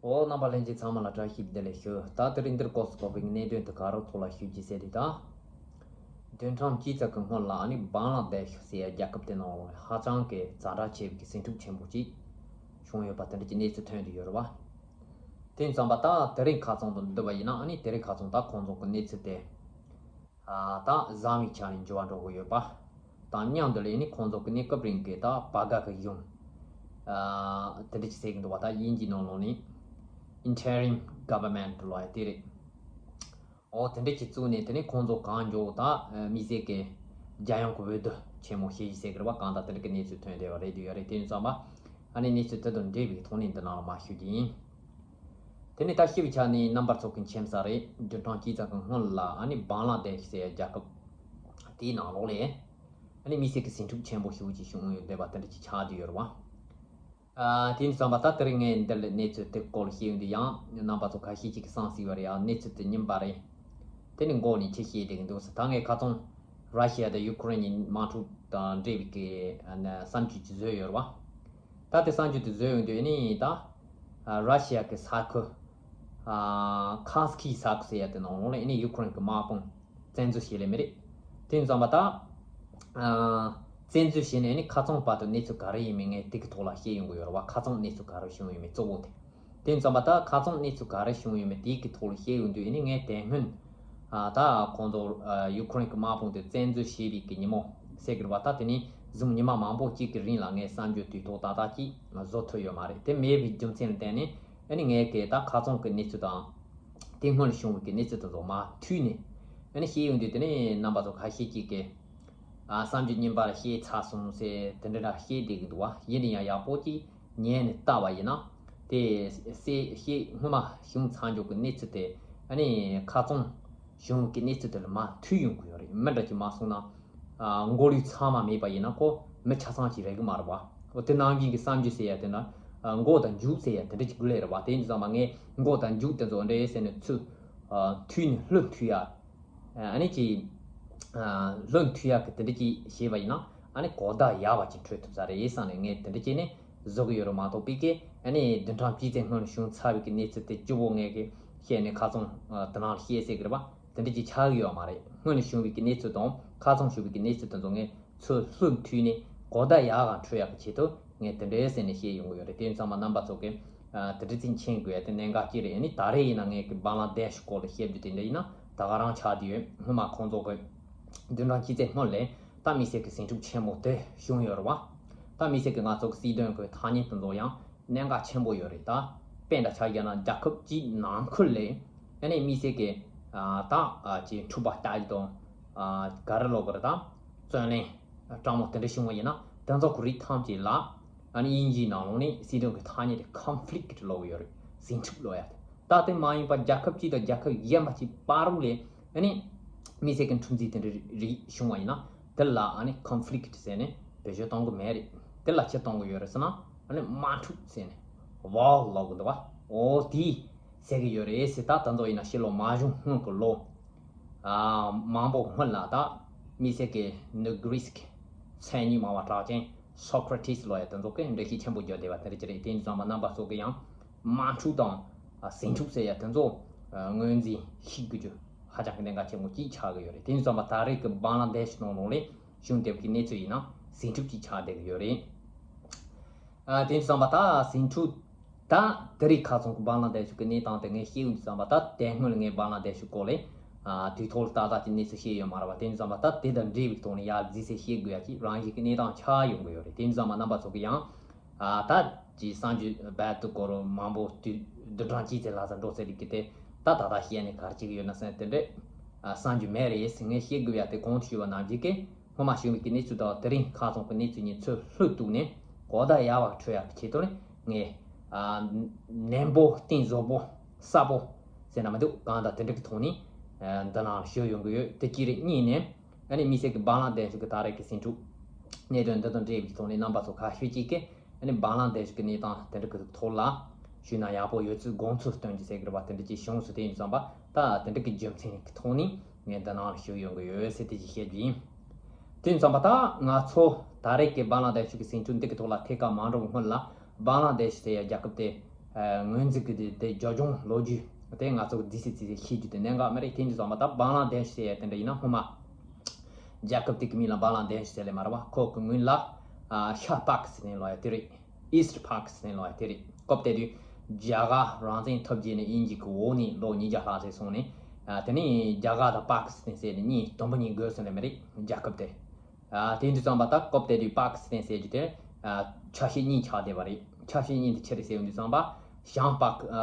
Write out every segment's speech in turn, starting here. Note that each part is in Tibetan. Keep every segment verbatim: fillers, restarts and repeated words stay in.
འོ། རྣམ་པ་ལྷན་རྒྱས་ཚང་མ་ལ་བཀྲ་ཤིས་བདེ་ལེགས་ཞུ། ད་དེ་རིང་འདིར་སྐོར་སུ་བཀོད་པའི་གནད་དོན་དེ་ག་རུ་ཐོག་ལ་ཞུ་རྒྱུ་ཟེར་དུས་ད། བདུན་ཕྲག་གཅིག་ཙམ་གྱི་སྔོན་ལ་ཨ་ནི་བང་ལ་དེ་ཤི་ཟེར་ཡ་རྒྱལ་ཁབ་དེ་ནང་ལ་ཧ་ཅང་གི་ཛ་དྲག་ཆེ་བའི་ཟིང་འཁྲུག་ཆེན་པོ་ཅིག་བྱུང་ཡོད་པ་དེ་འདྲ་གྱི་གནས་ཚུལ་ཐོན་དུ་ཡོད་རེད་བ། དེ་ཙམ་པ་ད་དེ་རིང་ཁ་ཚང་དུ་འདུ་བ་ཡིན་ན་ཨ་ནི་དེ་རིང་ཁ་ཚང་ད་ཁོང་ཚོ་གི་གནས་ཚུལ་དེ། ཨ། ད་བཟང་བའི་ཆ་ནས་འགྱུར་བ་འགྲོ་གི་ཡོད་པ། དང་མཉམ་དུ་ལས་ནི་ཁོང་ཚོ་གི་གནས་སྐབས་རིང་གི་ད་བར་ག་གི་གཞུང་། ཨ། དེ་འདྲ་ཅིག་ཟེར་གི་འདུག་བ། ད་དབྱིན་ཇིའི་ནང་ལོགས་ནས་Interim Government ལོ་ཡ་དེ་རེད། འོ། དེ་འདྲ་ཅིག་བཙུགས་ནས་དེ་ནས་ཁོང་ཚོ་གང་མགྱོགས་ད་དམིགས་བསལ་གི་རྒྱལ་ཡོངས་ཀྱི་འོས་བསྡུ་ཆེན་མོ་ཞེས་ཟེར་གི་རེད་བ། གང་ལྟར་དེ་འདྲ་གི་གནས་ཚུལ་ཐོན་བསྡད་པ་རེད་འདུག་ཡ་རེད། དེ་ཡིན་ཙང་མ་ཨ་ནི་གནས་ཚུལ་དེ་དང་འབྲེལ་བའི་ཐོག་ནས་འདི་ནང་ལ་མ་ཞུ་རྒྱུ་ཡིན། དེ་ནས་ད་ཞིབ་ཆ་ནས་རྣམ་པ་ཚོ་གི་མཁྱེན་གསལ་རེད། བདུན་ཕྲག་གཅིག་ཙམ་གྱི་སྔོན་ལ་ཨ་ནི་བང་ལ་དེ་ཤི་ཟེར་ཡ་རྒྱལ་ཁབ་དེའི་ནང་ལོགས་ལས་ཨ་ནི་དམིགས་བསལ་གྱི་ཟིང་འཁྲུག་ཆེན་པོ་ཞེ་པོ་ཅིག་བྱུང་ཡོད་བསྡད་པ་དེ་འདྲ་ཅིག་ཆགས་བསྡད་ཡོད་རེད་བ། ཨ། དེ་ཡིན་ཙང་མ་ད་དེ་རིང་ངས་འདི་ལ་གནས་ཚུལ་དེ་སྐོར་ལ་བཤད་ཡོང་དུས་ཡང་རྣམ་པ་ཚོ་ཁ་ཤས་ཅིག་གིས་བསམ་སྲིད་པ་རེད། ཨ། གནས་ཚུལ་དེ་རྙིང་པ་རེད། དེ་ནི་མགོ་ནས་ཅི་བཤད་བསྡད་ཀྱི་འདུག་ཟེར། ད་ངས་ཁ་ཚང་ར་ཤི་ཡ་དང་ཡུ་ཁུ་རེན་གྱི་དམག་འཁྲུག་དང་འབྲེལ་བའི་གི་ཨ་ནི་བསམ་ཚུལ་ཅིག་བཟོས་ཡོད་རེད་བ། ད་དེ་བསམ་ཚུལ་དེ་བཟོས་ཡོང་དུས་ཨ་ནི་ད་ཨ་ར་ཤི་ཡ་གི་ས་ཁུལ། ཨ། ཁཱ་སི་ཁི་ས་ཁུལ་ཟེར་ཡ་དེ་ནང་ལོགས་ལ་ཨ་ནི་ཡུ་ཁུ་རེན་གྱི་དམག་དཔུང་བཙན་འཛུལ་བྱས་ལེ་མི་རེད། དེ་ཡིན་ཙང་མ་ད། ཨ། བཙན་འཛུལ་བྱས་ནས་ནི་ཁ་ཚང་བར་དུ་གནས་ཚུལ་ག་རེ་ཡིན་མིན་ངས་དེ་གི་ཐོག་ལ་བཤད་ཡོང་གི་ཡོད་རེད་བ། ཁ་ཚང་གནས་ཚུལ་ག་རེ་བྱུང་ཡོད་མེད་གཙོ་བོ་དེ། དེ་ཡིན་ཙང་མ་ད་ཁ་ཚང་གནས་ཚུལ་ག་རེ་བྱུང་ཡོད་མེད་དེ་གི་ཐོག་ལ་བཤད་ཡོང་དུས་ཨ་ནི་ངས་དེ་སྔོན། ཨ། ད་ཁོང་ཚོ་ཨ་ཡུ་ཁུ་རེན་གྱི་དམག་དཔུང་དེ་བཙན་འཛུལ་བྱས་པའི་གི་ཉིན་མོ་ཟེར་གི་རེད་བ། ད་དེ་ནས་བཟུང་ཉི་མ་མང་པོ་གཅིག་གི་རིང་ལ་ངས་བསམ་ཚུལ་དུས་ཐོག་ཏག་ཏག་ཅིག་བཟོ་ཐུབ་ཡོད་མ་རེད། དེ་མེད་པའི་རྒྱུ་མཚན་ལ་བརྟེན་ནས་ཨ་ནི་ངས་གི་ད་ཁ་ཚང་གི་གནས་ཚུལ་དང་། དེ་སྔོན་བྱུང་བའི་གནས་ཚུལ་དེ་ཚོ་མར་མཐུད་ནས་ཨ་ནི་བཤད་ཡོང་དུས་དེ་ནས་རྣམ་པ་ཚོ་ཁ་ཤས་ཅིག་གིས་ཨ་བསམ་ཚུལ་རྙིང་པ་ར་བཤད་ཚར་སོང་ཟེར་དེ་འདྲ་འདྲ་བཤད་བསྡད་ཀྱི་འདུག་བ། ཡིན་ན་ཡང་ཡག་པོ་ཅིག་ཉན་ནས་བལྟས་པ་ཡིན་ན་དེ་སེ་བཤད་སྔོན་མ་བྱུང་ཚར་འཇོག་གི་གནས་ཚུལ་དེ་ཨ་ནི་ཁ་ཚང་བྱུང་གི་གནས་ཚུལ་དེ་ལ་མར་མཐུད་ཡོང་གི་ཡོད་རེད། མི་འདྲ་ཅིག་མ་སོང་ན། ཨ། མགོ་ལུས་ཚང་མ་མེད་པ་ཡིན་ན་ཁོ་མི་ཆ་ཚང་ཅིག་རེད་གི་མ་རེད་བ། འོ། དེ་ནང་བཞིན་གྱི་བསམ་རྒྱུ་ཟེར་ཡ་དེ་ན། ཨ། མགོ་དང་མཇུག་ཟེར་ཡ་དེ་འདྲ་ཅིག་དགོས་ལེ་རེད་བ། དེ་ཡིན་ཙང་མ་ངས་མགོ་དང་མཇུག་དེ་ཚོ་འདྲ་ཟེར་ནས་ཚུར། ཨ། མཐུད་ནས་ལྷོད་མཐུད་ཡ། ཨ་ནི་ཅིག་ཨ། ལྷོད་མཐུད་ཡ་གི་དེ་འདྲ་ཅིག་བྱས་པ་ཡིན་ན་ཨ་ནི་གོ་བརྡ་ཡག་པ་ཅིག་འཕྲོད་ཐུབ་ས་རེད་བསམ་ནས་ངས་དེ་འདྲ་བྱས་ནས་བཟོ་གི་ཡོད་རེད་མ་གཏོགས་པའི་གི་ཨ་ནི་བདུན་ཕྲག་གཅིག་ཙམ་སྔོན་བྱུང་ཚར་བའི་གི་གནས་ཚུལ་དེ་སྤྱི་བོ་ངས་གི་བཤད་ནས་ཁ་ཚང་། ཨ། དེ་ནང་ལ་བཤད་ཟེར་གི་རེད་བ། དེ་འདྲ་ཅིག་ཆགས་ཀྱི་ཡོད་མ་རེད། སྔོན་ནས་བྱུང་བའི་གི་གནས་ཚུལ་དང་ཁ་ཚང་བྱུང་བའི་གི་གནས་ཚུལ་དེ་ཚོ་ངས་ཚུར་ལྷོད་མཐུད་ནས་གོ་བརྡ་ཡག་ག་འཕྲོད་ཡག་གི་ཆེད་དུ་ངས་དེ་འདྲའི་ཟེར་ནས་བཤད་ཡོང་གི་ཡོད་རེད། དེ་ཡིན་ཙང་མ་རྣམ་པ་ཚོ་གི་ཨ། དེ་འདྲ་ཅིག་མཁྱེན་དགོས་ཡ་དེ་གནད་འགག་ཅིག་རེད། ཨ་ནི་ད་རེས་ཡིན་ན་ངས་གི་བང་ལ་དེ་ཤི་སྐོར་ལ་བཤད་རྒྱུ་དེ་འདྲ་ཡིན་ན་ད་ག་རང་ཆགས་བསྡད་ཡོད། སྔོན་མ་ཁོང་ཚོ་གི་བདུན་ཕྲག་གཅིག་ཙམ་སྔོན་ལ་ད་དམིགས་བསལ་གི་ཟིང་འཁྲུག་ཆེན་པོ་དེ་བྱུང་ཡོད་རེད་བ། ད་དམིགས་བསལ་གི་ང་ཚོ་གི་སྲིད་དོན་གི་ཐ་སྙད་དེ་ཚོ་ཡང་གནད་འགག་ཆེན་པོ་ཡོད་རེད། ད་དཔེ་འདྲ་ཆ་བཞག་ན་རྒྱལ་ཁབ་གཅིག་ནང་ཁུལ་ལ་ཨ་ནི་དམིགས་བསལ་གི་ཨ། ད་ཨ། ཅིག་འཁྲུག་པ་ལྟ་ཡི་དང་། ཨ། ག་རེ་ལབ་དགོས་རེད། ད་བཙན་གནོན་དྲང་མོ་དེ་འདྲ་བྱུང་བ་ཡིན་ན་དེ་ཚོ་གི་རིགས་ཐམས་ཅད་ལ་ཨ་ནི་དབྱིན་ཇིའི་ནང་ལོགས་ནས་སྲིད་དོན་གི་ཐ་སྙད་དེ་ཀོན་ཕི་ལིག་ཊི་ལབ་ཡོད་རེད། ཟིང་འཁྲུག་ལབ་ཡ་དེ། ད་དེ་མ་ཡིན་པ་རྒྱལ་ཁབ་གཅིག་དང་རྒྱལ་ཁབ་གཞན་པ་གཅིག་བར་ལ་ཨ་ནི་དམིགས་བསལ་གི་འཁྲུག་འཛིང་དེ་འདྲ་རིགས་བྱུང་བ་ཡིན་ན་དེ་ལ་ཨ་ནི་ཀོན་ཕི་ལིག་ཊི་ཟེར་ནས་བེད་སྤྱོད་གཏོང་གི་མེད་རེད། དེ་ལ་ཅི་གཏོང་གི་ཡོད་རེད་ཟེར་ན་ཨ་ནི་དམག་འཁྲུག་ཟེར་ནས་ཝར་ལབ་གི་འདུག་བ། འོ། དེ་ཟེར་གི་ཡོད་རེད་ཟེར། ད་དེ་ཚོ་ཡིན་ན་ཕྱི་ལོ་མ་བྱུང་སྔོན་གི་ལོ། ཨ། མང་པོ་སྔོན་ལ་ད་དམིགས་བསལ་གི་ནུབ་གྷི་རི་སི་གི་མཚན་ཉིད་མང་བ་གྲགས་ཅན་སོ་ཀྲ་ཊི་སི་ལབ་ཡ་དེ་ཚོ་གི་འགྲེལ་བཤད་ཆེན་པོ་བརྒྱབ་བསྡད་པ་དེ་འདྲ་ཅིག་རེད། དེ་ཡིན་ཙང་མ་རྣམ་པ་ཚོ་གི་ཡང་དམག་འཁྲུག་དང་ཟིང་འཁྲུག་ཟེར་ཡ་དེ་ཚོ་ངོས་འཛིན་ཤེས་དགོས་རྒྱུ་ཧ་ཅང་གི་གནད་འགག་ཆེན་པོ་ཅིག་ཆགས་ཀྱི་ཡོད་རེད། དེ་ཡིན་ཙང་མ་ད་རེས་ཀྱི་བང་ལ་དེ་ཤི་ནང་ལོགས་ལ་བྱུང་བསྡད་པའི་གནས་ཚུལ་ཡིན་ན་ཟིང་འཁྲུག་ཅིག་ཆགས་བསྡད་ཀྱི་ཡོད་རེད། ཨ། དེ་ཡིན་ཙང་མ་ད་ཟིང་འཁྲུག་ད་དེ་རིང་ཁ་སང་གི་བང་ལ་དེ་ཤི་གི་གནས་སྟངས་དེ་ངས་བཤད་ཡོང་དུས་ཙམ་པ། ད་དེ་སྔོན་ལ་ངས་བང་ལ་དེ་ཤི་སྐོར་ལ་ཨ། དུས་ཐོག་ལ་ཏག་ཏག་ཅིག་གནས་ཚུལ་བཤད་ཡོད་མ་རེད་པ། དེ་ཡིན་ཙང་མ་ད་དེ་དང་འབྲེལ་བའི་ཐོག་ནས་ཡར་རྩིས་གསལ་བཤད་དགོས་ཡ་ཅིག་རང་བཞིན་གྱི་གནས་སྟངས་ཆགས་ཡོང་གི་ཡོད་རེད། དེ་ཡིན་ཙང་མ་རྣམ་པ་ཚོ་གི་ཡང་ཨ། ད་ཅིག་བསམ་རྒྱུ་རྦད་དེ་སྐོར་མང་པོ་དུས་བདུན་ཕྲག་གཅིག་ཙམ་ལྷག་ཙམ་འགྲོ་ཚར་རེད་གི། དེ་ད་ད་ལྟ་བཤད་ནས་ག་རེ་བྱེད་ཀྱི་ཡོད་ན་བསམ་དེ་འདྲས་ཨ། བསམ་རྒྱུ་མེད་རེད་ཟེར། ངས་བཤད་དགོས་ཡ་དེ་གོང་དུ་ཞུས་པ་ནང་བཞིན་གི་སྔོན་མ་བྱུང་བའི་གི་གནས་ཚུལ་དང་དེ་རིང་ཁ་སང་གི་གནས་ཚུལ་གཉིས་ཚུར་ལྷོད་བཏུགས་ནས་གོ་བརྡ་ཡག་པ་འཕྲོད་ཡག་གི་ཆེད་དུ་ནི་ངས་ཨ། ནན་པོ་གཏིང་ཟབ་པོ་གསལ་པོ་ཟེར་ན་མི་འདུག་གང་ལྟར་དེ་འདྲ་གི་ཐོག་ནས་ཨ། འདི་ནང་ཞུ་ཡོང་གི་ཡོད། དེ་གཅིག་རེད། གཉིས་ནས་ཨ་ནི་དམིགས་བསལ་གི་བང་ལ་དེ་ཤི་གི་ད་རེས་ཀྱི་ཟིང་འཁྲུག་གནད་དོན་འདི་དང་འབྲེལ་བའི་ཐོག་ནས་རྣམ་པ་ཚོ་ཁ་ཤས་ཅིག་གིས་ཨ་ནི་བང་ལ་དེ་ཤི་གི་གནས་སྟངས་དེ་འདྲ་གི་ཐོག་ལ་ཞུས་ན་ཡག་པོ་ཡོད་ཚུལ་དགོངས་ཚུལ་སྟོན་རྒྱུ་ཟེར་གི་རེད་པ། དེ་འདྲ་ཅིག་བྱུང་སོང་། དེ་ཡིན་ཙང་པ་ད་དེ་འདྲ་གི་རྒྱུ་མཚན་གི་ཐོག་ནས་ངས་འདི་ནང་ཞུ་ཡོང་གི་ཡོད་ཟེར་དེ་ཅིག་བཤད་རྒྱུ་ཡིན། དེ་ཡིན་ཙང་པ་ད་ང་ཚོ་ད་རེས་ཀྱི་བང་ལ་དེ་ཤི་གི་ཟིང་འཁྲུག་འདི་གི་ཐོག་ལ་ཐད་ཀར་མ་འགྲོ་བའི་སྔོན་ལ་བང་ལ་དེ་ཤི་ཟེར་ཡ་རྒྱལ་ཁབ་དེ་ ཨ་སྔོན་རྩིས་ཀྱི་དེ་དེ་བྱ་སྒྲོམ་ལོ་རྒྱུས་དེ་ང་ཚོ་རྫིས་སི་རྫིས་སི་ཤེས་རྒྱུ་དེ་གནད་འགག་མ་རེད། དེ་འདྲ་སོང་པ་ད་བང་ལང་དེ་ཤི་ཟེར་ཡ་དེ་འདྲ་ཡིན་ན་སྔོན་མ་རྒྱལ་ཁབ་དེ་གི་མིང་ལ་བང་ལང་དེ་ཤི་ཟེར་ལེ་མ་རེད་བ། ཁོ་གི་སྔོན་ལ་ཨ་ཤར་པ་ཀི་སི་ཐན་ལབ་ཡ་དེ་རེད། ཨིསྟ་པ་ཀི་སི་ཐན་ལབ་ཡ་དེ་རེད། སྐབས་དེ་དུས་རྒྱ་གར་རང་བཙན་ཐོབ་རྗེས་ནས་དབྱིན་ཇི་གི་འོག་ནས་ལོ་ཉིས་བརྒྱ་ལྷག་ཙམ་སོང་ནས་ཨ་དེ་ནས་རྒྱ་གར་དང་པ་ཀི་སི་ཐན་ཟེར་ནས་གཉིས་དུམ་བུ་གཉིས་བགོས་སོང་ནས་མ་རེད་རྒྱལ་ཁབ་དེ། ཨ་དེ་འདྲ་སོང་པ་ད་སྐབས་དེ་དུས་པ་ཀི་སི་ཐན་ཟེར་རྒྱུ་དེ་ཨ་ཆ་ཤས་གཉིས་ཆགས་བསྡད་པ་རེད། ཆ་ཤས་གཉིས་དེ་ཆི་རེད་ཟེར་ཡོང་དུས་སོང་པ་བྱང་པ་ཀི་ཨ་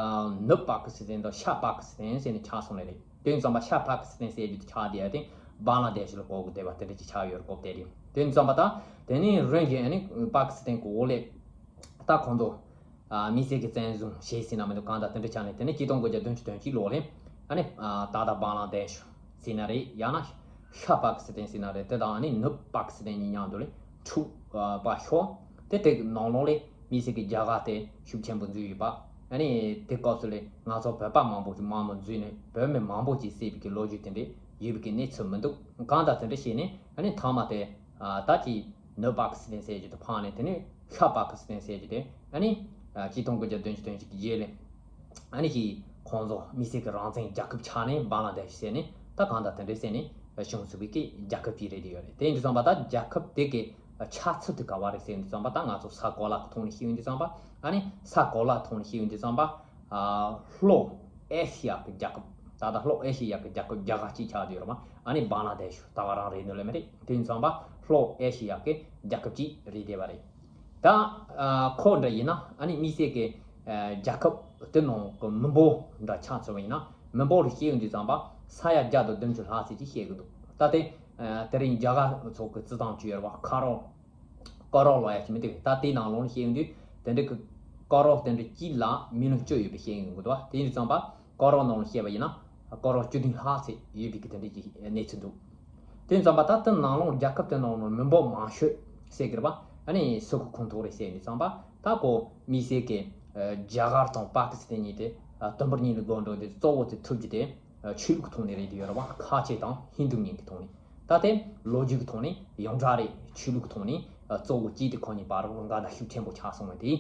ནུབ་པ་ཀི་སི་ཐན་དང་ཤར་པ་ཀི་སི་ཐན་ཟེར་ནས་ཆགས་སོང་ནས་རེད། དེ་འདྲ་སོང་པ་ཤར་པ་ཀི་སི་ཐན་ཟེར་རྒྱུ་དེ་ཆགས་བསྡད་ཡ་དེ་བང་ལང་དེ་ཤི་ལ་གོ་དགོས་བསྡད་པ་དེ་འདྲ་ཅིག་ཆགས་ཡོད་རེད་སྐབས་དེ་དུས། དེ་འདྲ་སོང་པ་ད་དེ་ནས་རིམ་བཞིན་ཨ་ནི་པ་ཀི་སི་ཐན་གི་འོག་ལས་ད་ཁོང་ཚོ་ཨ་དམིགས་བསལ་གྱི་བཙན་བཟུང་བྱས་ཟིན་ན་མི་འདུག་གང་ལྟར་དེ་འདྲ་ཆགས་ནས་དེ་ནས་ཆིག་སྟོང་དགུ་བརྒྱ་བདུན་ཅུ་དོན་གཅིག་ལོ་ལས་ཨ་ནི་ཨ་ད་ལྟ་བང་ལང་དེ་ཤི་ཟེར་ན་རེད། ཡང་ན་ཤར་པ་ཀི་སི་ཐན་ཟེར་ན་རེད། དེ་དང་ཨ་ནི་ནུབ་པ་ཀི་སི་ཐན་གཉིས་མཉམ་དུ་ལས་འཁྲུག་པ་ཤོར། དེ་དེ་གི་ནང་ལོགས་ལས་དམིགས་བསལ་གྱི་རྒྱ་གར་དེ་ཤུགས་ཆེན་པོ་འཛུལ་ཡོད་པ། ཨ་ནི་དེ་སྐབས་སུ་ལས་ང་ཚོ་བོད་པ་མང་པོ་ཞིག་དམག་མི་འཛུལ་ནས་བོད་མི་མང་པོ་ཞིག་བསད་པའི་གི་ལོ་རྒྱུས་དེ་འདྲས་ཡོད་པའི་གི་གནས་ཚུལ་མི་འདུག་གང་ལྟར་དེ་འདྲ་བྱས་ནས་ཨ་ནི་མཐའ་མ་དེ་ཨ་ད་ཅི་ནུབ་པ་ཀི་སི་ཐན་ཟེར་རྒྱུ་དེ་འཕངས་ནས་དེ་ནས་ཤར་པ་ཀི་སི་ཐན་ཟེར་རྒྱུ་དེ་ཨ་ནི་ཨ་ཆིག་སྟོང་དགུ་བརྒྱ་བདུན་ཅུ་དོན་གཅིག་གི་རྗེས་ལས་ཨ་ནི་ཅི་ཁོང་ཚོ་དམིགས་བསལ་གྱི་རང་བཙན་རྒྱལ་ཁབ་ཆགས་ནས་བང་ལང་དེ་ཤི་ཟེར་ནས་ད་གང་ལྟར་དེ་འདྲས་ཟེར་ནས་བྱུང་ཚུལ་གྱི་རྒྱལ་ཁབ་ཅིག་རེད་དེ་ཡོད་རེད། དེ་ཡིན་དུས་ཙམ་པ་ད་རྒྱལ་ཁབ་དེ་གི་ཆགས་ཚུལ་དེ་ག་བ་རེད་ཟེར་ཡོང་དུས་ཙམ་པ་ད་ང་ཚོ་ས་གོ་ལ་གི་ཐོག་ནས་ཤེས་ཡོང་དུས་ཙམ་པ་ཨ་ནི་ས་གོ་ལ་ཐོག་ནས་ཤེས་ཡོང་དུས་ཙམ་པ་ཨ་ལྷོ་ཨེ་ཤི་ཡ་གི་རྒྱལ་ཁབ་ད་ལྟ་ལྷོ་ཨེ་ཤི་ཡ་གི་རྒྱལ་ཁབ་རྒྱ་གར་གཅིག་ཆགས་བསྡད་ཡོད་རེད་མ། ཨ་ནི་བང་ལང་དེ་ཤི་ད་ག་རང་རེད་འདུག་ལེ་མ་རེད། དེ་ཡིན་ཙམ་པ་ལྷོ་ཨེ་ཤི་ཡ་གི་རྒྱལ་ཁབ་ཅིག་རེད་བསྡད་པ་རེད། ད་ཨ་ཁོ་འདྲ་ཡིན་ན་ཨ་ནི་དམིགས་བསལ་གྱི་ཨ་རྒྱལ་ཁབ་དེ་ནང་གི་མི་འབོར་འདྲ་ཆ་མཚོན་པ་ཡིན་ན་མི་འབོར་ལ་བཤད་ཡོང་དུས་ཙམ་པ་ས་ཡ་བརྒྱ་དང་བདུན་ཅུ་ལྷག་ཙམ་ཅིག་བཤད་གི་འདུག་ད་དེ་ཨ་དེ་རིང་རྒྱ་གར་ཚོགས་ཀྱི་རྩིས་ཐང་བཅུ་ཡོད་རེད་བ། ཁ་རོག་ཀོ་རོག་ལབ་ཡ་ཅིག་མི་འདུག་ད་དེའི་ནང་ལོགས་ལ་བཤད་ཡོང་དུས་དེ་འདྲ་གི་ཀོ་རོག་དེ་འདྲ་གཅིག་ལ་མི་ལོན་བཅུ་ཡོད་པའི་བཤད་ཡོང་གི་འདུག་བ། དེ་ཡིན་དུས་ཙམ་པ་ཀོ་རོག་ནང་ལ་བཤད་པ་ཡིན་ན་ཀོ་རོག་བཅུ་བདུན་ལྷག་ཙམ་ཡོད་པའི་གི་དེ་འདྲ་གི་གནས་ཚུལ་འདུག་དེ་ཙམ་པ་ད་དེ་ནང་ལོགས་རྒྱལ་ཁབ་དེ་ནང་ལོགས་མི་འབོར་མང་ཤོས་ཟེར་གི་རེད་པ། ཨ་ནི་སུ་གི་ཁོངས་གཏོགས་རེད་ཟེར་ནས་ཙམ་པ་ད་ཁོ་དམིགས་བསལ་གི་ཨ་རྒྱ་གར་དང་པ་ཀི་སི་ཐན་གཉིས་དེ་ཨ་དུམ་བུར་གཉིས་ལ་བགོ་འགྲོ་དེ་གཙོ་བོ་དེ་ཐུབ་རྒྱུ་དེ་ཨ་ཆོས་ལུགས་ཐོག་ནས་རེད་དེ་ཡོད་རེད་པ། ཁ་ཆེ་དང་ཧིན་དུ་གཉིས་ཀྱི་ཐོག་ནས། ད་དེ་ལོ་རྒྱུས་ཀྱི་ཐོག་ནས་ཡོངས་གྲགས་རེད། ཆོས་ལུགས་ཀྱི་ཐོག་ནས་ཨ་གཙོ་བོ་གཅིག་དེ་ཁོ་གཉིས་བར་འགལ་ཟླ་ཤུགས་ཆེན་པོ་ཆགས་སོང་བ་དེ།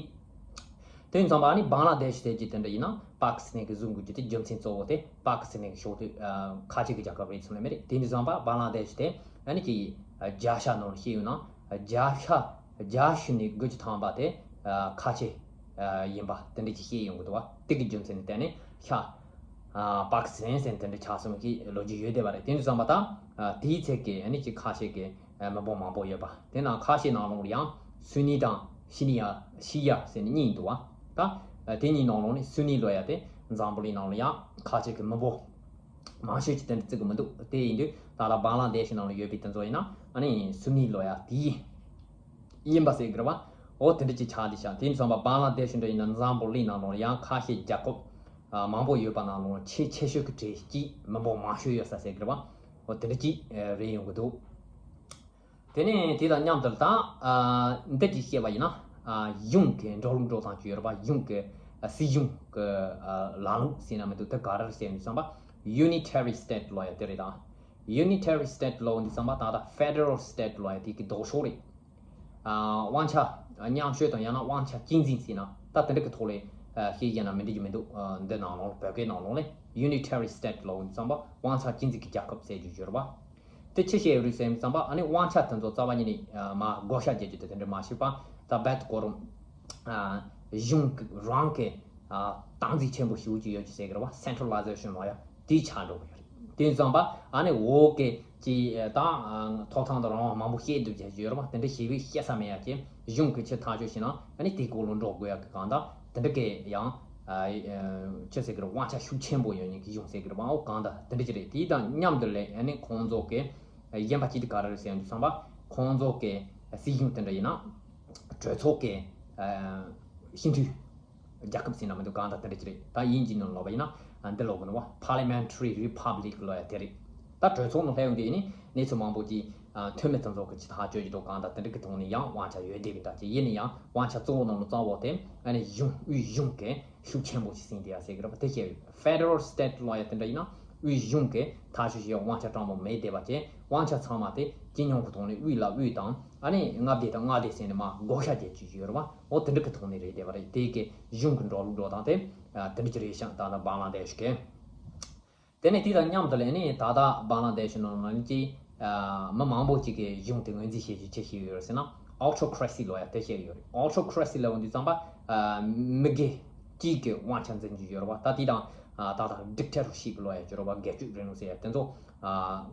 དེ་ཙམ་པ་ཨ་ནི་བང་ལ་དེ་ཤི་དེ་ཅི་དེ་འདྲ་ཡིན་ན་པ་ཀི་སི་ཐན་གྱི་བཟོ་དགོས་རྒྱུ་དེ་རྒྱུ་མཚན་གཙོ་བོ་དེ་པ་ཀི་སི་ཐན་གྱི་ཕྱོགས་དེ་ཨ་ཁ་ཆེ་གི་རྒྱལ་ཁབ་རེད་ཚོད་ལས་མེད་རེད། དེ་འདྲ་ཙམ་པ་བང་ལ་དེ་ཤི་དེ་ཨ་ནི་ཅི་ཨ་རྒྱ་ཤ་ནང་ལ་ཤི་ཡོད་ན་ཨ་རྒྱ་ཤ་རྒྱ་ཤུ་ནས་དགུ་བཅུ་ཐམ་པ་དེ་ཨ་ཁ་ཆེ་ཨ་ཡིན་པ་དེ་འདྲ་ཅིག་ཤེས་ཡོང་གི་འདུག་བ། དེ་གི་རྒྱུ་མཚན་ནི་དེ་ནི་ཤ་ཨ་པ་ཀི་སི་ཐན་ཟེར་དེ་འདྲ་ཆགས་སོང་གི་ལོ་རྒྱུས་ཡོད་བསྡད་པ་རེད། དེ་འདྲ་ཙམ་པ་ད་ཨ་དེའི་ཚད་ཀྱི་ཨ་ནི་ཅི་ཁ་ཆེ་གི་ཨ་མི་འབོར་མང་པོ་ཡོད་པ། དེ་ནང་ཁ་ཤས་ནང་ལོགས་ལ་ཡང་སུ་ནི་དང་ཤི་ནི་ཡ་ཤི་ཡ་ཟེར་ནས་གཉིས་འདུག་བ། ད་ཨ་དེ་གཉིས་ནང་ལོགས་ནས་སུ་ནི་ལབ་ཡ་དེ་འཛམ་བུ་གླིང་ནང་ལ་ཡང་ཁ་ཆེ་གི་མི་འབོར་མང་ཤོས་ཀྱི་དེ་འདྲ་བརྩི་གི་མི་འདུག་དེ་ཡིན་དུས་ད་ལྟ་བང་ལ་དེ་ཤི་ནང་ལ་ཡོད་པའི་དེ་ཚོ་ཡིན་ན་ཨ་ནི་སུ་ནི་ལབ་ཡ་དེ་ཡིན་པ་ཟེར་གི་རེད་བ། འོ་དེ་འདྲ་ཅིག་ཆགས་བསྡད་ཤག་དེ་ཡིན་ཙམ་པ་བང་ལ་དེ་ཤི་འདྲ་ཡིན་ན་འཛམ་བུ་གླིང་ནང་ལོགས་ལ་ཡང་ཁ་ཤས་རྒྱལ་ཁབ་ཨ་མང་པོ་ཡོད་པ་ནང་ལོགས་ཆེས་ཆེ་ཤོས་ཀྱི་གྲས་གཅིག་མི་འབོར་མང་ཤོས་ཡོད་ས་ཟེར་གི་རེད་བ། འོ་དེ་འདྲ་ཅིག་ཨ་རེད་ཡོང་གི་འདུག་དེ་ནས་དེ་དང་མཉམ་དུ་ད་ཨ་འདི་ཅིག་བཤད་པ་ཡིན་ན་ཨ་གཞུང་གི་འགྲོ་ལུགས་འགྲོ་སྟངས་ཅིག་ཡོད་རེད་པ། གཞུང་གི་ཨ་སྲིད་གཞུང་གི་ཨ་ལམ་ལུགས་ཟེར་ན་མི་འདུག་དེ་ག་རེ་རེད་ཟེར་ཡོང་དུས་ཙམ་པ་Unitary State་ལབ་ཡ་དེ་རེད། ད་Unitary State་ལབ་ཡོང་དུས་ཙམ་པ་ད་ལྟ་Federal State་ལབ་ཡ་དེ་གི་ལྡོག་ཕྱོགས་རེད། ཨ་དབང་ཆ་མཉམ་སྤྱོད་དང་ཡང་ན་དབང་ཆ་གཅིག་འཛིན་ཟེར་ན་ད་དེ་འདྲ་གི་ཐོག་ལ་ཨ་བཤད་བཞག་ན་མི་འགྲིག་གི་མི་འདུག་ཨ་འདི་ནང་ལོགས་ལ་བོད་སྐད་ནང་ལོགས་ལ་Unitary State་ལབ་ཡོང་དུས་ཙམ་པ་དབང་ཆ་གཅིག་འཛིན་གྱི་རྒྱལ་ཁབ་ཟེར་རྒྱུ་ཡོད་རེད་པ། དེ་ཅི་བཤད་ཡོད་རེད་ཟེར་ཙམ་པ་ཨ་ནི་དབང་ཆ་དེ་ཚོ་རྩ་བ་ཉིད་ནས་ཨ་མར་བགོ་བཤའ་རྒྱག་རྒྱུ་དེ་དེ་འདྲ་མ་བྱས་པ་ད་རྦད་དེ་གོ་རིམ་ཨ་གཞུང་གི་རང་གི་ཨ་སྟངས་འཛིན་ཆེན་པོ་ཞེ་པོ་ཅིག་ཡོད་རྒྱུ་ཟེར་གི་རེད་བ། Centralization་ལབ་ཡ་དེ་ཆགས་འགྲོ་གི་ཡོད་རེད། དེ་ཙམ་པ་ཨ་ནི་འོག་གི་ཅི་ད་ཨ་ཐོབ་ཐང་དང་རང་དབང་མང་པོ་བཤད་སྡོད་རྒྱུ་ཡོད་རེད་བ། དེ་འདྲ་ཞེ་པོ་བཤད་ས་མེད་ཡ་ཅེ་གཞུང་གི་ཆེད་ཐག་གཅོད་བྱས་ན་ཨ་ནི་དེའི་སྐོར་ལ་འགྲོ་དགོས་ཡ་གི་གང་ལྟར་དེ་འདྲ་གི་ཡང་ཨ་ཅི་ཟེར་གི་རེད། དབང་ཆ་ཤུགས་ཆེན་པོ་ཡོད་མཁན་གྱི་གཞུང་ཟེར་གི་རེད་བ། འོ་གང་ལྟར་དེ་འདྲ་ཅིག་རེད། དེ་དང་མཉམ་དུ་ལས་ཨ་ནི་ཁོང་ཚོ་གི་གཞན་པ་ཅིག་དེ་ག་རེ་རེད་ཟེར་ཡོང་དུས་ཙམ་པ་ཁོང་ཚོ་གི་སྲིད་གཞུང་དེ་འདྲ་ཡིན་ན་གྲོས་ཚོགས་ཀྱི་ཨ་སྤྱི་འཐུས་རྒྱལ་ཁབ་ཟེར་ན་མི་འདུག་གང་ལྟར་དེ་འདྲ་ཅིག་རེད། ད་དབྱིན་ཇིའི་ནང་ལབ་པ་ཡིན་ན་འདི་ལབ་དགོས་ནི་བ། Parliamentary Republic་ལབ་ཡ་དེ་རེད། ད་གྲོས་ཚོགས་ནང་སླེབས་ཡོང་དུས་ནི་གནས་ཚུལ་མང་པོ་ཅིག་ཨ་འཐུས་མི་དེ་ཚོ་གི་ཅིག་ཐག་གཅོད་ཀྱི་འདུག་གང་ལྟར་དེ་འདྲ་གི་ཐོག་ནས་ཡང་དབང་ཆ་ཡོད་བསྡད་པའི་འདྲ་ཅིག་ཡིན་ན་ཡང་དབང་ཆ་གཙོ་བོ་ནང་ལ་གཙོ་བོ་དེ་ཨ་ནི་གཞུང་དབུས་གཞུང་གི་ཤུགས་ཆེན་པོ་ཞིག་ཟིན་བསྡད་ཡ་ཟེར་གི་རེད་བ། དེ་བཤད་ཡོད། Federal State་ལབ་ཡ་དེ་འདྲ་ཡིན་ན་ དབུས་གཞུང་གི་ཐག་གཅོད་བྱེད་ཡག་དབང་ཆ་དྲང་པོ་མེད་བསྡད་པ་བྱས། དབང་ཆ་ཚང་མ་དེ་སྤྱི་ཡོངས་ཀྱི་ཐོག་ནས་དབུས་ལ་དབུས་དང་། ཨ་ནི་མངའ་སྡེ་དང་མངའ་སྡེ་ཟེར་ནས་མར་བགོ་བཤའ་རྒྱག་རྒྱུ་ཡོད་རེད་བ། འོ་དེ་འདྲ་གི་ཐོག་ནས་རེད་བསྡད་པ་རེད། དེ་གི་གཞུང་གི་འགྲོ་ལུགས་འགྲོ་སྟངས་དེ་དེ་འདྲ་ཅིག་རེད་ཤག་ད་ལྟ་བང་ལ་དེ་ཤུ་གི། དེ་ནས་དེ་དང་མཉམ་དུ་ལ་ནི་ད་ལྟ་བང་ལ་དེ་ཤུ་ནང་ལ་ནི་ཅིག་མི་མང་པོ་ཅིག་གིས་གཞུང་དེ་ངོས་འཛིན་བྱེད་རྒྱུ་ཅི་ཞིག་ཡོད་ཟེར་ན། Autocracy་ལབ་ཡག་དེ་བཤད་ཡོད་རེད། Autocracy་ལབ་འོང་དུས་ཙམ་པ་མི་སྒེར་གཅིག་གི་དབང་ཆ་འཛིན་རྒྱུ་ཡོད་རེད་བ། ད་དེ་དང་ད་ལྟ་Dictatorship་ལབ་ཡག་ཡོད་རེད་བ། སྒེར་གཅོད་རིང་ལུགས་ཟེར་ཡག་དེ་ཚོ་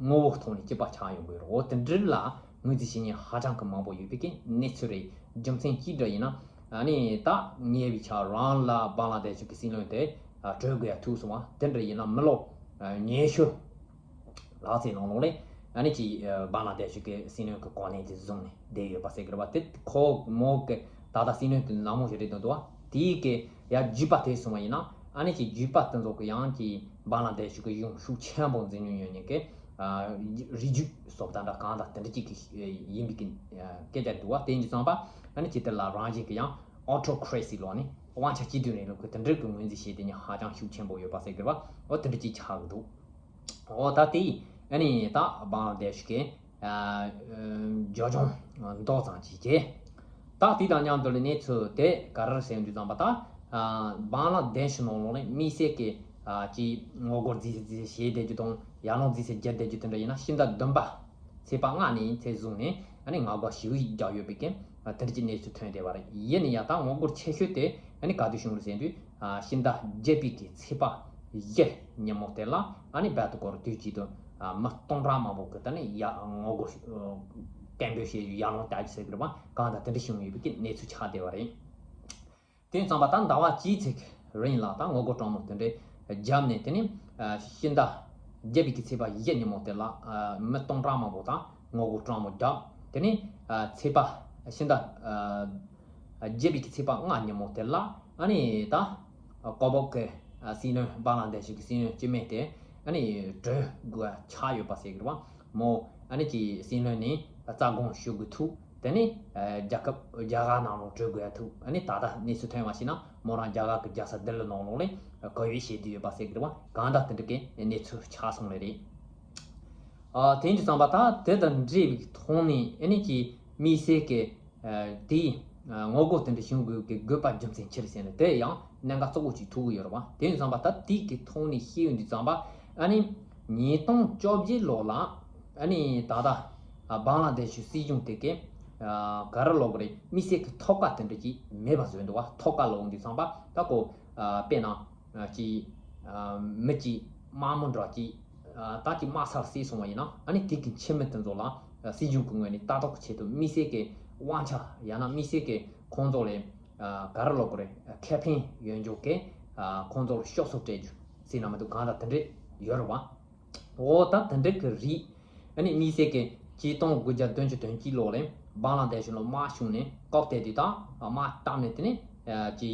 ངོ་བོ་ཐོག་ནས་གཅིག་པ་ཆགས་ཡོང་གི་ཡོད་རེད། འོ་དེ་འདྲ་ལ་ངོས་འཛིན་བྱེད་མཁན་ཧ་ཅང་གི་མང་པོ་ཡོད་པའི་གི་གནས་ཚུལ་རེད། རྒྱུ་མཚན་ཅི་འདྲ་ཡིན་ན། ཨ་ནི་ད་ཉེ་བའི་ཆར་རང་ལ་བང་ལ་དེ་ཤུ་གི་སྲིད་བློན་དེ་གྲོལ་དགོས་ཡག་ཐུག་སོང་བ། དེ་འདྲ་ཡིན་ན་མི་ལོ་ཉི་ཤུ་ལྷག་ཙམ་ནང་ལོགས་ལ་ཨ་ནི་ཅིག་བང་ལ་དེ་ཤུ་གི་སྲིད་བློན་གི་གོ་གནས་དེ་བཟུང་ནས་བསྡད་ཡོད་པ་ཟེར་གི་རེད་བ། དེ་ཁོ་མོ་གི་ད་ལྟ་སྲིད་བློན་དེ་ནག་མོ་ཞིག་རེད་འདུག་བ། དེའི་གི་ཡ་རྒྱུད་པ་དེ་སོང་བ་ཡིན་ན། ཨ་ནི་ཅིག་རྒྱུད་པ་དེ་ཚོ་གི་ཡང་ཅིག་བང་ལ་དེ་ཤུ་གི་གཞུང་ཤུགས་ཆེན་པོ་འཛིན་མྱོང་ཡོད་མཁན་གི་རིགས་རྒྱུད་བཟོ་ལྟ་འདྲ་གང་དང་དེ་འདྲ་ཅིག་གི་ཡིན་པའི་གི་སྐད་ཆ་རེད་འདུག་བ། དེ་ཡིན་དུས་ཙམ་པ་ཨ་ནི་ཅིག་དེ་ལ་རང་བཞིན་གི་ཡང་Autocracy་ལབ་ནས་དབང་ཆ་གཅིག་སྡུད་རིང་ལུགས་ཀྱི་དེ་འདྲ་གི་ངོས་འཛིན་བྱེད་དེ་ནི་ཧ་ཅང་ཤུགས་ཆེན་པོ་ཡོད་པ་ཟེར་དགོས་པ། འོ་དེ་འདྲ་ཅིག་ཆགས་ཀྱི་འདུག་འོ་ད་དེ་ཨ་ནི་ད་བང་ལ་དེ་ཤུ་གི་བྱ་སྤྱོད་མདོ་ཙམ་ཅིག་བྱས། ད་དེ་དང་མཉམ་དུ་ལ་གནས་ཚུལ་དེ་ག་རེ་ཟེར་འདུག་ཙམ་པ། ད་བང་ལ་དེ་ཤུ་ནང་ལོགས་ནས་དམིགས་བསལ་གྱི་ཅིག་ངོ་རྒོལ་རྫིས་རྫིས་བྱས་བསྡད་རྒྱུ་དང་། ཡར་ལངས་རྫིས་རྫིས་བརྒྱབ་བསྡད་རྒྱུ་དེ་འདྲ་ཡིན་ན། ཕྱི་ཟླ་བདུན་པ་ཚེས་པ་ལྔ་ནས་ཚེས་བཟུང་ནས་ཨ་ནི་ངོ་རྒོལ་ཞེ་པོ་ཞིག་རྒྱག་ཡོད་པའི་གི་དེ་འདྲ་ཅིག་གནས་ཚུལ་ཐོན་བསྡད་པ་རེད། ཡིན་ན་ཡང་ད་ངོ་རྒོལ་ཆེ་ཤོས་དེ་ཨ་ནི་ག་དུས་བྱུང་རེད་ཟེར་དུས། ཕྱི་ཟླ་བརྒྱད་པའི་གི་ཚེས་པ་བཞི་ཉིན་མོ་དེ་ལ་ཨ་ནི་སྦེལ་ཏི་ཀོར་དུས་གཅིག་ཏུ་མི་སྟོང་ཕྲག་མང་པོ་གི་ད་ནི་ཡ་ངོ་རྒོལ་སྐད་འབོད་བྱས་ཡར་ལངས་རྒྱག་རྒྱུ་ཟེར་གི་རེད་པ། གང་ལྟར་དེ་འདྲ་བྱུང་ཡོད་པའི་གི་གནས་ཚུལ་ཆགས་བསྡད་པ་རེད། དེ་ཙམ་པ་ད་ཟླ་བ་གཅིག་ཙམ་རིང་ལ་ད་ངོ་རྒོལ་གྲང་མོ་དེ་འདྲ་བརྒྱབ་ནས། དེ་ནི་ཕྱི་ཟླ་བརྒྱད་པའི་གི་ཚེས་པ་བཞི་ཉིན་མོ་དེ་ལ་མི་སྟོང་ཕྲག་མང་པོ་ད་ངོ་རྒོལ་གྲང་མོ་བརྒྱབ། དེ་ནི་ཚེས་པ་ཕྱི་ཟླ་བརྒྱད་པའི་གི་ཚེས་པ་ལྔ་ཉིན་མོ་དེ་ལ་ཨ་ནི་ད་ཀོ་བོག་གི་སྲིད་བློན་བང་ལ་དེ་ཤུ་གི་སྲིད་བློན་སྤྱི་མེས་དེ་ཨ་ནི་གྲོལ་དགོས་ཆགས་ཡོད་པ་ཟེར་གི་རེད་བ། མོ་ཨ་ནི་ཅིག་སྲིད་བློན་ནས་རྩ་དགོངས་ཞུ་དགོས་ཐུག་དེ་ནས་རྒྱལ་ཁབ་རྒྱ་གར་ནང་ལོགས་གྲོལ་དགོས་ཐུག་ཨ་ནི་ད་ལྟ་གནས་ཚུལ་ཐོན་པ་ཞིག་ན་མོ་རང་རྒྱ་གར་གི་རྒྱལ་ས་ལྡི་ལི་ནང་ལོགས་ལ་བཀག་ཡོད་བྱས་བསྡད་ཡོད་པ་ཟེར་གི་རེད་བ། གང་ལྟར་དེ་འདྲ་གི་གནས་ཚུལ་ཆགས་སོང་ལེ་རེད། ཨ་དེ་འདྲ་ཙམ་པ་ད་དེ་དང་འབྲེལ་བའི་ཐོག་ནས་ཨ་ནི་ཅིག་དམིགས་བསལ་གྱི་ཨ་དེའི་ཨ་ངོ་རྒོལ་དེ་འདྲ་བྱུང་དགོས་ཀྱི་དགོས་པ་རྒྱུ་མཚན་ཅི་རེད་ཟེར་ན། དེ་ཡང་གནད་འགག་གཙོ་བོ་ཅིག་ཐུག་གི་ཡོད་རེད་བ། དེ་ཡིན་ཙམ་པ་ད་དེའི་གི་ཐོག་ནས་བཤད་ཡོང་དུས་ཙམ་པ་ཨ་ནི་ཉིས་སྟོང་བཅོ་བརྒྱད་ལོ་ལ་ཨ་ནི་ད་ལྟ་ཨ་བང་ལ་དེ་ཤུ་སྲིད་གཞུང་དེ་གི་ཨ་ག་རེ་ལབ་དགོས་རེད། དམིགས་བསལ་གྱི་ཐོབ་ཁ་དེ་འདྲ་ཅིག་མེད་པ་བཟོས་འདུག་བ། ཐོབ་ཁ་ལབ་ཡོང་དུས་ཙམ་པ་ད་ཁོ་ཨ་དཔེར་ན་ཅིག་ཨ་མི་གཅིག་དམག་མི་འདྲ་ཅིག་ཨ་ད་ཅིག་དམག་སར་བསད་སོང་བ་ཡིན་ན། ཨ་ནི་དེ་གི་འཆི་མེད་དེ་ཚོ་ལ་ཨ་སྲིད་གཞུང་གི་ངོས་ནས་ལྟ་རྟོག་གི་ཆེད་དུ་དམིགས་བསལ་གྱི་དབང་ཆ་ཡང་ན་དམིགས་བསལ་གྱི་ཁོང་ཚོ་ལ་ཨ་ག་རེ་ལབ་དགོས་རེད། ཁེ་ཕན་ཡོད་འཇོག་གི་ཨ་ཁོང་ཚོ་ལ་སྐྱོབ་གསོ་སྤྲད་རྒྱུ་ཟེར་ན་མི་འདུག་གང་ལྟར་དེ་འདྲས་ཡོད་རེད་བ། འོ་ད་དེ་འདྲ་གི་རིགས་ཨ་ནི་དམིགས་བསལ་གྱི་ཆིག་སྟོང་དགུ་བརྒྱ་བདུན་ཅུ་དོན་གཅིག་ལོ་ལ་བང་ལ་དེ་ཤུ་ལ་དམག་ཤུགས་ནས་བཀག་སྟེ་དུས་དང་དམག་བཏང་ནས། དེ་ནས་ཀྱི་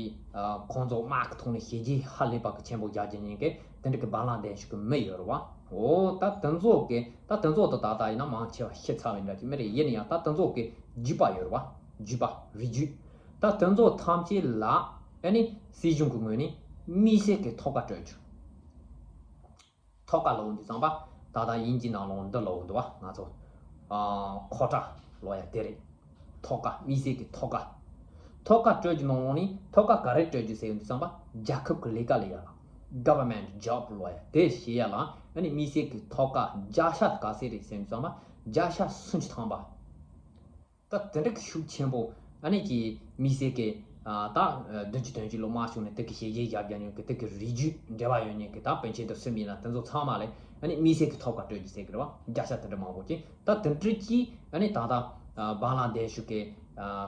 ཁོང་ཚོ་དམག་གི་ཐོག་ནས་ཞི་རྒྱས་ཧ་ལས་པ་གི་ཆེན་པོ་རྒྱག་རྒྱུ་ཉན་གི་དེ་འདྲ་གི་བང་ལ་དེ་ཤུ་གི་མི་ཡོད་རེད་བ། འོ་ད་དེ་ཚོ་གི་ད་དེ་ཚོ་ད་ད་ད་ཡིན་ན་མང་ཆེ་བ་ཤི་ཚར་བའི་འདྲ་ཅིག་མི་རེད། ཡིན་ན་ཡང་ད་དེ་ཚོ་གི་རྒྱུད་པ་ཡོད་རེད་བ། རྒྱུད་པ་རིགས་རྒྱུད་ད་དེ་ཚོ་ཐམས་ཅད་ལ་ཨ་ནི་སྲིད་གཞུང་གི་ངོས་ནས་དམིགས་བསལ་གི་ཐོབ་ཁ་སྤྲོད་རྒྱུ། ཐོབ་ཁ་ལབ་འོང་དུས་ཙམ་པ་ད་ལྟ་དབྱིན་ཇིའི་ནང་ལོགས་འདི་ལབ་འོང་འདུག་བ། ང་ཚོ་ཨ་ཁོ་ཊ་ལབ་ཡ་དེ་རེད། ཐོབ་ཁ་དམིགས་བསལ་གྱི་ཐོབ་ཁ། ཐོབ་ཁ་སྤྲོད་རྒྱུ་ནང་ལོགས་ནས་ཐོབ་ཁ་ག་རེ་སྤྲོད་རྒྱུ་ཟེར་ཡོང་དུས་ཙམ་པ་རྒྱལ་ཁབ་ཀྱི་ལས་ཀ་ལས་ཡ་ལ། Government job་ལབ་ཡ་དེ་བྱེད་ཡ་ལ་ཨ་ནི་དམིགས་བསལ་གྱི་ཐོབ་ཁ་བརྒྱ་ཆ་ག་ཚད་རེད་ཟེར་ཡོང་དུས་ཙམ་པ་བརྒྱ་ཆ་སུམ་ཅུ་ཐམ་པ། ད་དེ་འདྲ་གི་ཤུགས་ཆེན་པོ་ཨ་ནི་ཀྱི་དམིགས་བསལ་གྱི་ཨ་ད་བདུན་ཅུ་དོན་གཅིག་ལོ་དམག་ཤུགས་ནས་དེ་གི་ཞི་རྒྱས་རྒྱབ་རྒྱག་མྱོང་གི་དེ་གི་རིགས་རྒྱུད་འབྲེལ་བ་ཡོད་མྱོང་གི་ད་པཎ་ཆེན་དང་སུ་མིན་ན་དེ་ཚོ་ཚང་མ་ལ་ཨ་ནི་དམིགས་བསལ་གྱི་ཐོབ་ཁ་སྤྲོད་རྒྱུ་ཟེར་གི་རེད་བ། བརྒྱ་ཆ་དེ་འདྲ་མང་པོ་ཅིག་ད་དེ་འདྲ་ཅིག་ཨ་ནི་ད་ད་བང་ལ་དེ་ཤུ་གི་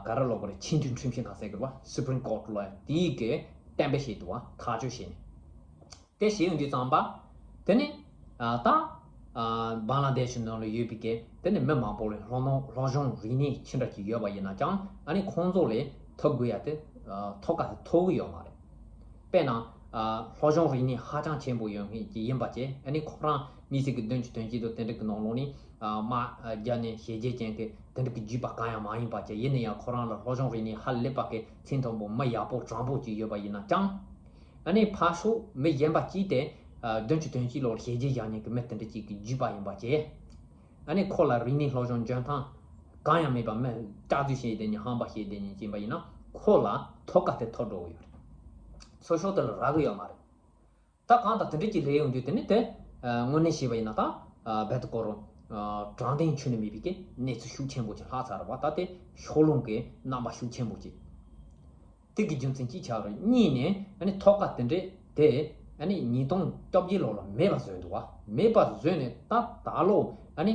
ག་རེ་ལབ་དགོས་རེད། ཆེས་མཐོའི་ཁྲིམས་ཞིབ་ཁང་ཟེར་གི་རེད་བ། Supreme Court་ལ་དེའི་གི་གཏན་འབེབས་བྱས་འདུག་བ། ཐག་གཅོད་བྱས་ནས། དེ་བྱས་ཡོང་དུས་ཙམ་པ། དེ་ནི་ཨ་ད་ཨ་བང་ལ་དེ་ཤུ་ནང་ལ་ཡོད་པའི་གི་དེ་ནི་མི་མང་པོ་ལ་སློབ་སློབ་སྦྱོང་རིག་གནས་ཅི་འདྲ་ཅིག་ཡོད་པ་ཡིན་ན་ཀྱང་ཨ་ནི་ཁོང་ཚོ་ལ་ཐོབ་དགོས་ཡ་དེ་ཨ་ཐོབ་ཁ་དེ་ཐོབ་གི་ཡོད་མ་རེད། དཔེར་ན་ཨ་སློབ་སྦྱོང་རིག་གནས་ཧ་ཅང་ཆེན་པོ་ཡོད་མཁན་ཅིག་ཡིན་པ་བྱས། ཨ་ནི་ཁོ་རང་དམིགས་བསལ་གྱི་བདུན་ཅུ་དོན་གཅིག་དང་དེ་འདྲ་གི་ནང་ལོགས་ནས་ཨ་དམག་ཨ་རྒྱབ་ནས་ཞི་རྒྱས་ཅན་གྱི་དེ་འདྲ་གི་རྒྱུད་པ་གང་ཡང་མ་ཡིན་པ་བྱས། ཡིན་ན་ཡང་ཁོ་རང་ལ་སློབ་སྦྱོང་རིག་གནས་ཧ་ལས་པ་གི་ཚད་མཐོན་པོ་མི་ཡག་པོ་དྲང་པོ་ཅིག་ཡོད་པ་ཡིན་ན་ཀྱང་། ཨ་ནི་ཕར་ཕྱོགས་མི་གཞན་པ་གཅིག་དེ་ བདུན་ཅུ་དོན་གཅིག་ལོར་ཞལ་རྒྱུན་བཞག་མཁན་གྱི་མི་དེ་འདྲ་ཅིག་གི་བརྒྱུད་པ་ཡིན་པ་བྱས། ཨ་ནི་ཁོ་ལ་རིག་གནས་སློབ་སྦྱོང་འཇོན་ཐང་གང་ཡང་མེད་པ། མི་སྐྱག་རྫུན་བཤད་བསྡད་མཁན་ཧམ་པ་བཤད་བསྡད་མཁན་ཅིག་ཡིན་པ་ཡིན་ན། ཁོ་ལ་ཐོབ་སྐལ་དེ་ཐོབ་འགྲོ་གི་ཡོད་རེད། ཚོ་ཤོག་དེ་ལ་རག་གི་ཡོད་མ་རེད། ད་གང་ལྟར་དེ་འདྲ་ཅིག་རེད་ཡོང་དུས། དེ་ནི་དེ་དངོས་གནས་བཤད་པ་ཡིན་ན། ད་རྦད་དེ་ཁོ་རང་དྲང་བདེན་ཁྱོན་ནས་མེད་པའི་གི་གནས་ཚུལ་ཤུགས་ཆེན་པོ་ཅིག་ལྷག་ཚར་བ། ད་དེ་ཕྱོགས་ལྷུང་གི་རྣམ་པ་ཤུགས་ཆེན་པོ་ཅིག་དེ་གི་རྒྱུ་མཚན་གཅིག་ཆགས་རེད། གཉིས་ནས་ཨ་ནི་ཐོབ་སྐལ་དེ་འདྲས་དེ་ཨ་ནི་ཉིས་སྟོང་བཅོ་བརྒྱད་ལོ་ལ་མེད་པ་བཟོས་འདུག་བ། མེད་པ་བཟོས་ནས་ད་ད་ལོ་ཨ་ནི་